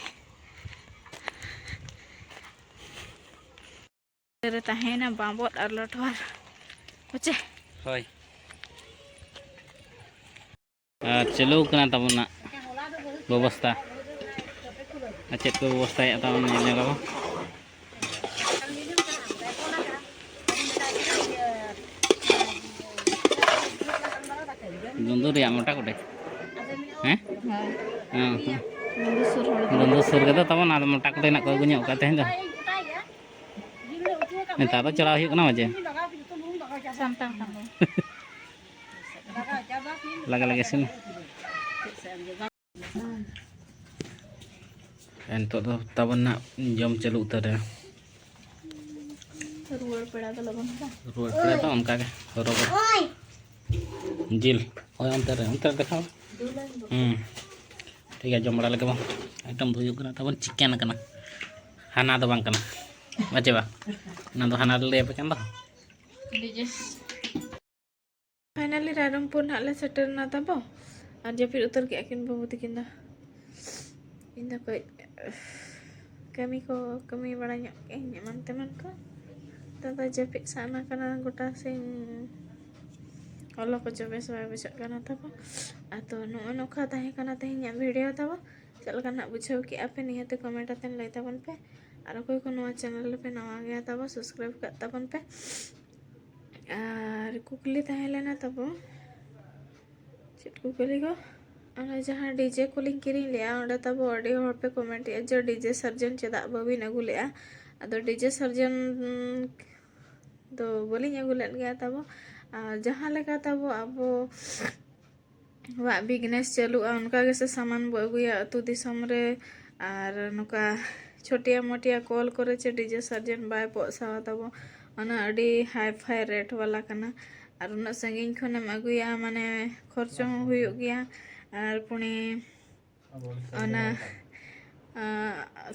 ᱨᱮ ᱛᱟᱦᱮᱸᱭᱮᱱᱟ ᱵᱟᱸᱵᱚᱫ ᱟᱨ ᱞᱚᱴᱷᱣᱟᱨ᱾ ᱦᱚᱪᱮ? ᱦᱳᱭ᱾ ᱟᱨ ᱪᱟᱹᱞᱩ ᱠᱟᱱᱟ ᱛᱟᱵᱚᱱᱟ ᱵᱮᱵᱚᱥᱛᱷᱟ᱾ ᱟᱨ ᱪᱮᱫ ᱠᱚ ᱵᱮᱵᱚᱥᱛᱷᱟᱭᱮᱫ ᱛᱟᱵᱚᱱ ᱧᱮᱞ ᱧᱚᱜᱟᱵᱚᱱ᱾ ᱫᱩᱸᱫᱩ ᱨᱮᱭᱟᱜ ᱢᱚᱴᱟ ᱠᱚᱴᱮ? ᱦᱮᱸ? ᱦᱮᱸ, ᱦᱮᱸ᱾ ᱫᱩᱸᱫᱩ ᱥᱩᱨ ᱨᱮᱫᱚ ᱛᱟᱵᱚᱱ ᱟᱫᱚ ᱢᱚᱴᱟ ᱠᱚᱴᱮ ᱱᱟᱜ ᱠᱚ ᱟᱹᱜᱩ ᱧᱚᱜ ᱠᱟᱜ ᱛᱮᱦᱮᱧ ᱫᱚ᱾ ᱱᱮᱛᱟᱨ ᱫᱚ ᱪᱟᱞᱟᱣ ᱦᱩᱭᱩᱜ ᱠᱟᱱᱟ ᱢᱟᱡᱷᱮ᱾ ᱥᱟᱱᱛᱟᱲ ᱠᱟᱱ ᱫᱚ᱾ ᱞᱟᱜᱟ ᱞᱟᱜᱟ ᱤᱥᱤᱱ᱾ ᱱᱤᱛᱚᱜ ᱫᱚ ᱛᱟᱵᱚᱱ ᱱᱟᱜ ᱡᱚᱢ ᱪᱟᱹᱞᱩ ᱩᱛᱟᱹᱨ ᱨᱮ᱾ ᱨᱩᱣᱟᱹᱲ ᱯᱮᱲᱟ ᱫᱚ ᱞᱚᱜᱚᱱ ᱫᱷᱟᱨᱟ᱾ ᱨᱩᱣᱟᱹᱲ ᱯᱮᱲᱟ ᱫᱚ ᱚᱱᱠᱟ ᱜᱮ ᱨᱚᱵᱚᱲ᱾ ᱡᱤᱞ᱾ ᱦᱳᱭ, ᱚᱱᱛᱮ ᱨᱮ, ᱚᱱᱛᱮ ᱨᱮ ᱫᱮᱠᱷᱟᱣ᱾ ᱦᱩᱸ᱾ ᱴᱷᱤᱠ ᱜᱮᱭᱟ, ᱡᱚᱢ ᱵᱟᱲᱟ ᱞᱮᱜᱮ ᱵᱚᱱ᱾ ᱟᱭᱴᱮᱢ ᱫᱚ ᱦᱩᱭᱩᱜ ᱠᱟᱱᱟ ᱛᱟᱵᱚᱱ ᱪᱤᱠᱮᱱ ᱠᱟᱱᱟ᱾ ᱦᱟᱱᱟ ᱫᱚ ᱵᱟᱝ ᱠᱟᱱᱟ᱾ ᱵᱟᱪᱮ ᱵᱟ? ᱚᱱᱟ ᱫᱚ ᱦᱟᱱᱟ ᱨᱮ ᱞᱟᱹᱭ ᱟᱯᱮ ᱠᱟᱱ ᱫᱚ᱾ ᱟᱹᱰᱤ ᱡᱟᱹᱥ- Finally ᱨᱟᱭᱨᱚᱝᱯᱩᱨ ᱱᱟᱦᱟᱜ ᱞᱮ ᱥᱮᱴᱮᱨ ᱮᱱᱟ ᱛᱟᱵᱚ᱾ ᱟᱨ ᱡᱟᱹᱯᱤᱫ ᱩᱛᱟᱹᱨ ᱠᱮᱜᱼᱟ ᱠᱤᱱ ᱵᱟᱹᱵᱩ ᱛᱟᱹᱠᱤᱱ ᱫᱚ᱾ ᱤᱧ ᱫᱚ ᱠᱟᱹᱡ ᱠᱟᱹᱢᱤ ᱠᱚ ᱠᱟᱹᱢᱤ ᱵᱟᱲᱟ ᱧᱚᱜ ᱠᱮᱜᱼᱟᱹᱧ ᱮᱢᱟᱱ ᱛᱮᱢᱟᱱ ᱠᱚ᱾ ᱱᱮᱛᱟᱨ ᱫᱚ ᱡᱟᱹᱯᱤᱫ ᱥᱟᱱᱟ ᱠᱟᱱᱟ, ᱜᱚᱴᱟ ᱥᱤᱧ ᱚᱞᱚᱜ ᱠᱚ ᱪᱚ ᱵᱮᱥ ᱵᱟᱭ ᱵᱩᱡᱷᱟᱹᱜ ᱠᱟᱱᱟ ᱛᱟᱵᱚ᱾ ᱟᱫᱚ ᱱᱚᱜᱼᱚ ᱱᱚᱝᱠᱟ ᱛᱟᱦᱮᱸ ᱠᱟᱱᱟ ᱛᱮᱦᱮᱧᱟᱜ video ᱛᱟᱵᱚ᱾ ᱪᱮᱫ ᱞᱮᱠᱟ ᱱᱟᱜ ᱵᱩᱡᱷᱟᱹᱣ ᱠᱮᱜᱼᱟ ᱯᱮ, ᱱᱤᱦᱟᱹᱛ comment ᱟᱛᱮ ᱞᱟᱹᱭ ᱛᱟᱵᱚᱱ ᱯᱮ᱾ ᱟᱨ ᱚᱠᱚᱭ ᱠᱚ ᱱᱚᱣᱟ channel ᱨᱮᱯᱮ ᱱᱟᱣᱟ ᱜᱮᱭᱟ ᱛᱟᱵᱚ, subscribe ᱠᱟᱜ ᱛᱟᱵᱚᱱ ᱯᱮ᱾ ᱟᱨ ᱠᱩᱠᱞᱤ ᱛᱟᱦᱮᱸ ᱞᱮᱱᱟ ᱛᱟᱵᱚ, ᱪᱮᱫ ᱠᱩᱠᱞᱤ ᱠᱚ? ᱚᱱᱟ ᱡᱟᱦᱟᱸ DJ ᱠᱚᱞᱤᱧ ᱠᱤᱨᱤᱧ ᱞᱮᱜᱼᱟ, ᱚᱸᱰᱮ ᱛᱟᱵᱚ ᱟᱹᱰᱤ ᱦᱚᱲ ᱯᱮ comment ᱮᱜᱼᱟ ᱡᱮ DJ surgeon ᱪᱮᱫᱟᱜ ᱵᱟᱹᱵᱤᱱ ᱟᱹᱜᱩ ᱞᱮᱜᱼᱟ? ᱟᱫᱚ DJ surgeon ᱫᱚ ᱵᱟᱹᱞᱤᱧ ᱟᱹᱜᱩ ᱞᱮᱫ ᱜᱮᱭᱟ ᱛᱟᱵᱚ᱾ ᱟᱨ ᱡᱟᱦᱟᱸ ᱞᱮᱠᱟ ᱛᱟᱵᱚ ᱟᱵᱚ ᱟᱵᱚᱣᱟᱜ business ᱪᱟᱹᱞᱩᱜᱼᱟ, ᱚᱱᱠᱟ ᱜᱮᱥᱮ ᱥᱟᱢᱟᱱ ᱵᱚ ᱟᱹᱜᱩᱭᱟ ᱟᱹᱛᱩ ᱫᱤᱥᱚᱢ ᱨᱮ᱾ ᱟᱨ ᱱᱚᱝᱠᱟ ᱪᱷᱳᱴᱤᱭᱟ ᱢᱳᱴᱤᱭᱟ call ᱠᱚᱨᱮ ᱪᱮ DJ surgeon ᱵᱟᱭ ᱯᱚᱥᱟᱣᱟ ᱛᱟᱵᱚ, ᱚᱱᱟ ᱟᱹᱰᱤ high fi rate ᱵᱟᱞᱟ ᱠᱟᱱᱟ᱾ ᱟᱨ ᱩᱱᱟᱹᱜ ᱥᱟᱺᱜᱤᱧ ᱠᱷᱚᱱᱮᱢ ᱟᱹᱜᱩᱭᱟ, ᱢᱟᱱᱮ ᱠᱷᱚᱨᱪᱚ ᱦᱚᱸ ᱦᱩᱭᱩᱜ ᱜᱮᱭᱟ᱾ ᱟᱨ ᱯᱩᱱᱮ ᱚᱱᱟ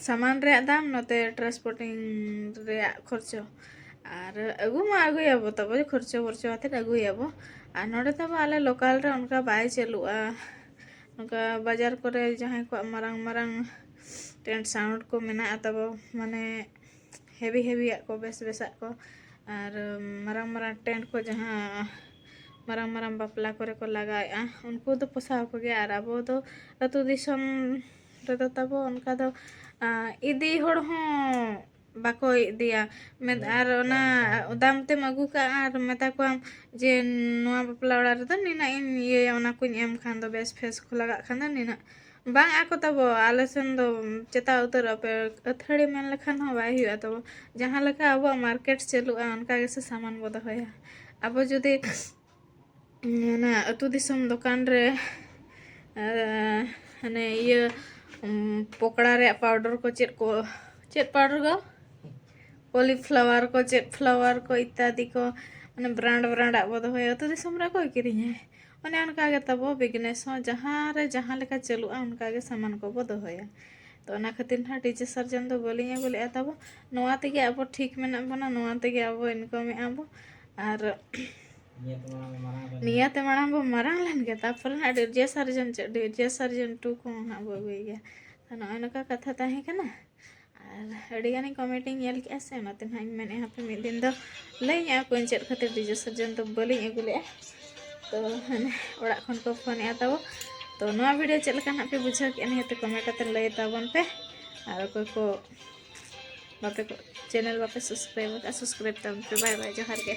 ᱥᱟᱢᱟᱱ ᱨᱮᱭᱟᱜ ᱫᱟᱢ, ᱱᱚᱛᱮ ᱴᱨᱟᱱᱥᱯᱳᱨᱴᱤᱝ ᱨᱮᱭᱟᱜ ᱠᱷᱚᱨᱪᱚ᱾ ᱟᱨ ᱟᱹᱜᱩ ᱢᱟ ᱟᱹᱜᱩᱭᱟᱵᱚ ᱛᱟᱵᱚ, ᱠᱷᱚᱨᱪᱚ ᱵᱚᱨᱪᱚ ᱟᱛᱮᱫ ᱟᱹᱜᱩᱭᱟᱵᱚ᱾ ᱟᱨ ᱱᱚᱰᱮ ᱛᱟᱵᱚ ᱟᱞᱮ ᱞᱳᱠᱟᱞ ᱨᱮ ᱚᱱᱠᱟ ᱵᱟᱭ ᱪᱟᱹᱞᱩᱜᱼᱟ᱾ ᱱᱚᱝᱠᱟ ᱵᱟᱡᱟᱨ ᱠᱚᱨᱮ ᱡᱟᱦᱟᱸᱭ ᱠᱚᱣᱟᱜ ᱢᱟᱨᱟᱝ ᱢᱟᱨᱟᱝ ᱴᱮᱱᱴ ᱥᱟᱣᱩᱱᱰ ᱠᱚ ᱢᱮᱱᱟᱜᱼᱟ ᱛᱟᱵᱚ, ᱢᱟᱱᱮ ᱦᱮᱵᱤ ᱦᱮᱵᱤᱭᱟᱜ ᱠᱚ, ᱵᱮᱥ ᱵᱮᱥᱟᱜ ᱠᱚ, ᱟᱨ ᱢᱟᱨᱟᱝ ᱢᱟᱨᱟᱝ ᱴᱮᱱᱴ ᱠᱚ ᱡᱟᱦᱟᱸ ᱢᱟᱨᱟᱝ ᱢᱟᱨᱟᱝ ᱵᱟᱯᱞᱟ ᱠᱚᱨᱮ ᱠᱚ ᱞᱟᱜᱟᱣᱮᱫᱼᱟ, ᱩᱱᱠᱩ ᱫᱚ ᱯᱚᱥᱟᱣ ᱟᱠᱚ ᱜᱮᱭᱟ᱾ ᱟᱨ ᱟᱵᱚ ᱫᱚ ᱟᱹᱛᱩ ᱫᱤᱥᱚᱢ ᱨᱮᱫᱚ ᱛᱟᱵᱚ ᱚᱱᱠᱟ ᱫᱚ ᱤᱫᱤ ᱦᱚᱲ ᱦᱚᱸ ᱵᱟᱠᱚ ᱤᱫᱤᱭᱟ᱾ ᱢᱮᱱ ᱟᱨ ᱚᱱᱟ ᱫᱟᱢ ᱛᱮᱢ ᱟᱹᱜᱩ ᱠᱟᱜᱼᱟ ᱟᱨ ᱢᱮᱛᱟ ᱠᱚᱣᱟᱢ ᱡᱮ ᱱᱚᱣᱟ ᱵᱟᱯᱞᱟ ᱚᱲᱟᱜ ᱨᱮᱫᱚ ᱱᱤᱱᱟᱹᱜ ᱤᱧ ᱤᱭᱟᱹᱭᱟ, ᱚᱱᱟ ᱠᱚᱧ ᱮᱢ ᱠᱷᱟᱱ ᱫᱚ, ᱵᱮᱥ ᱯᱷᱮᱥ ᱠᱚ ᱞᱟᱜᱟᱜ ᱠᱷᱟᱱ ᱫᱚ ᱱᱤᱱᱟᱹᱜ᱾ ᱵᱟᱝ ᱟᱠᱚ ᱛᱟᱵᱚ, ᱟᱞᱮ ᱥᱮᱱ ᱫᱚ ᱪᱮᱛᱟᱣ ᱩᱛᱟᱹᱨᱚᱜ ᱯᱮ, ᱟᱹᱛᱷᱟᱹᱲᱤ ᱢᱮᱱ ᱞᱮᱠᱷᱟᱱ ᱦᱚᱸ ᱵᱟᱭ ᱦᱩᱭᱩᱜᱼᱟ ᱛᱟᱵᱚ᱾ ᱡᱟᱦᱟᱸ ᱞᱮᱠᱟ ᱟᱵᱚᱣᱟᱜ ᱢᱟᱨᱠᱮᱴ ᱪᱟᱹᱞᱩᱜᱼᱟ, ᱚᱱᱠᱟ ᱜᱮᱥᱮ ᱥᱟᱢᱟᱱ ᱵᱚ ᱫᱚᱦᱚᱭᱟ᱾ ᱟᱵᱚ ᱡᱩᱫᱤ ᱚᱱᱟ ᱟᱹᱛᱩ ᱫᱤᱥᱚᱢ ᱫᱚᱠᱟᱱ ᱨᱮ ᱦᱟᱱᱮ ᱤᱭᱟᱹ ᱯᱚᱠᱲᱟ ᱨᱮᱭᱟᱜ ᱯᱟᱣᱰᱟᱨ ᱠᱚ, ᱪᱮᱫ ᱠᱚ, ᱪᱮᱫ ᱯᱟᱣᱰᱟᱨ ᱠᱚ, ᱠᱚᱞᱤᱯᱷᱞᱟᱣᱟᱨ ᱠᱚ, ᱪᱮᱫ ᱯᱷᱞᱟᱣᱟᱨ ᱠᱚ ᱤᱛᱛᱟᱫᱤ ᱠᱚ, ᱢᱟᱱᱮ ᱵᱨᱟᱱᱰ ᱵᱨᱟᱱᱰᱟᱜ ᱵᱚ ᱫᱚᱦᱚᱭᱟ, ᱟᱹᱛᱩ ᱫᱤᱥᱚᱢ ᱨᱮ ᱚᱠᱚᱭ ᱠᱤᱨᱤᱧᱟᱭ? ᱚᱱᱮ ᱚᱱᱠᱟ ᱜᱮ ᱛᱟᱵᱚ ᱵᱤᱡᱽᱱᱮᱥ ᱦᱚᱸ, ᱡᱟᱦᱟᱸ ᱨᱮ ᱡᱟᱦᱟᱸ ᱞᱮᱠᱟ ᱪᱟᱹᱞᱩᱜᱼᱟ, ᱚᱱᱠᱟ ᱜᱮ ᱥᱟᱢᱟᱱ ᱠᱚᱵᱚ ᱫᱚᱦᱚᱭᱟ᱾ ᱛᱚ ᱚᱱᱟ ᱠᱷᱟᱹᱛᱤᱨ ᱱᱟᱦᱟᱜ ᱰᱤᱡᱮ ᱥᱟᱨᱡᱚᱱ ᱫᱚ ᱵᱟᱹᱞᱤᱧ ᱟᱹᱜᱩ ᱞᱮᱫᱼᱟ ᱛᱟᱵᱚ᱾ ᱱᱚᱣᱟ ᱛᱮᱜᱮ ᱟᱵᱚ ᱴᱷᱤᱠ ᱢᱮᱱᱟᱜ ᱵᱚᱱᱟ, ᱱᱚᱣᱟ ᱛᱮᱜᱮ ᱟᱵᱚ ᱤᱱᱠᱟᱢᱮᱫᱼᱟ ᱵᱚ᱾ ᱟᱨ ᱱᱤᱭᱟᱹᱛᱮ ᱢᱟᱲᱟᱝ ᱵᱚ ᱢᱟᱨᱟᱝ ᱞᱮᱱ ᱜᱮ, ᱛᱟᱨᱯᱚᱨᱮ ᱱᱟᱦᱟᱜ ᱰᱤᱡᱮ ᱥᱟᱨᱡᱚᱱ ᱪᱮᱫ, ᱰᱤᱡᱮ ᱥᱟᱨᱡᱚᱱ ᱴᱩ ᱠᱚ ᱱᱟᱦᱟᱜ ᱵᱚ ᱟᱹᱜᱩᱭ ᱜᱮᱭᱟ᱾ ᱛᱚ ᱱᱚᱜᱼᱚᱭ ᱱᱚᱝᱠᱟ ᱠᱟᱛᱷᱟ ᱛᱟᱦᱮᱸ ᱠᱟᱱᱟ᱾ ᱟᱨ ᱟᱹᱰᱤ ᱜᱟᱱᱤᱧ ᱠᱚᱢᱮᱱᱴ ᱤᱧ ᱧᱮᱞ ᱠᱮᱜᱼᱟ ᱥᱮ, ᱚᱱᱟᱛᱮ ᱱᱟᱦᱟᱜ ᱤᱧ ᱢᱮᱱᱮᱫᱼᱟ, ᱦᱟᱯᱮ ᱢᱤᱫ ᱫᱤᱱ ᱫᱚ ᱞᱟᱹᱭ ᱧᱚᱜ ᱟᱠᱚᱣᱟᱹᱧ ᱪᱮᱫ ᱠᱷᱟᱹᱛᱤᱨ ᱰᱤᱡᱮ ᱥᱟᱨᱡᱚᱱ ᱫᱚ ᱵᱟᱹᱞᱤᱧ ᱟᱹᱜᱩ ᱞᱮᱫᱼᱟ᱾ ᱛᱚ ᱦᱟᱱᱮ ᱚᱲᱟᱜ ᱠᱷᱚᱱ ᱠᱚ ᱯᱷᱳᱱᱮᱫᱼᱟ ᱛᱟᱵᱚ᱾ ᱛᱚ ᱱᱚᱣᱟ ᱵᱷᱤᱰᱤᱭᱳ ᱪᱮᱫ ᱞᱮᱠᱟ ᱱᱟᱦᱟᱜ ᱯᱮ ᱵᱩᱡᱷᱟᱹᱣ ᱠᱮᱜᱼᱟ, ᱱᱤᱦᱟᱹᱛ ᱠᱚᱢᱮᱱᱴ ᱟᱛᱮ ᱞᱟᱹᱭ ᱛᱟᱵᱚᱱ ᱯᱮ᱾ ᱟᱨ ᱚᱠᱚᱭ ᱠᱚ ᱵᱟᱯᱮ ᱠᱚ, ᱪᱮᱱᱮᱞ ᱵᱟᱯᱮ ᱥᱟᱵᱥᱠᱨᱟᱭᱤᱵ ᱟᱠᱟᱫᱼᱟ, ᱥᱟᱵᱥᱠᱨᱟᱭᱤᱵ ᱛᱟᱵᱚᱱ ᱯᱮ᱾ ᱵᱟᱭ ᱵᱟᱭ, ᱡᱚᱦᱟᱨ ᱜᱮ᱾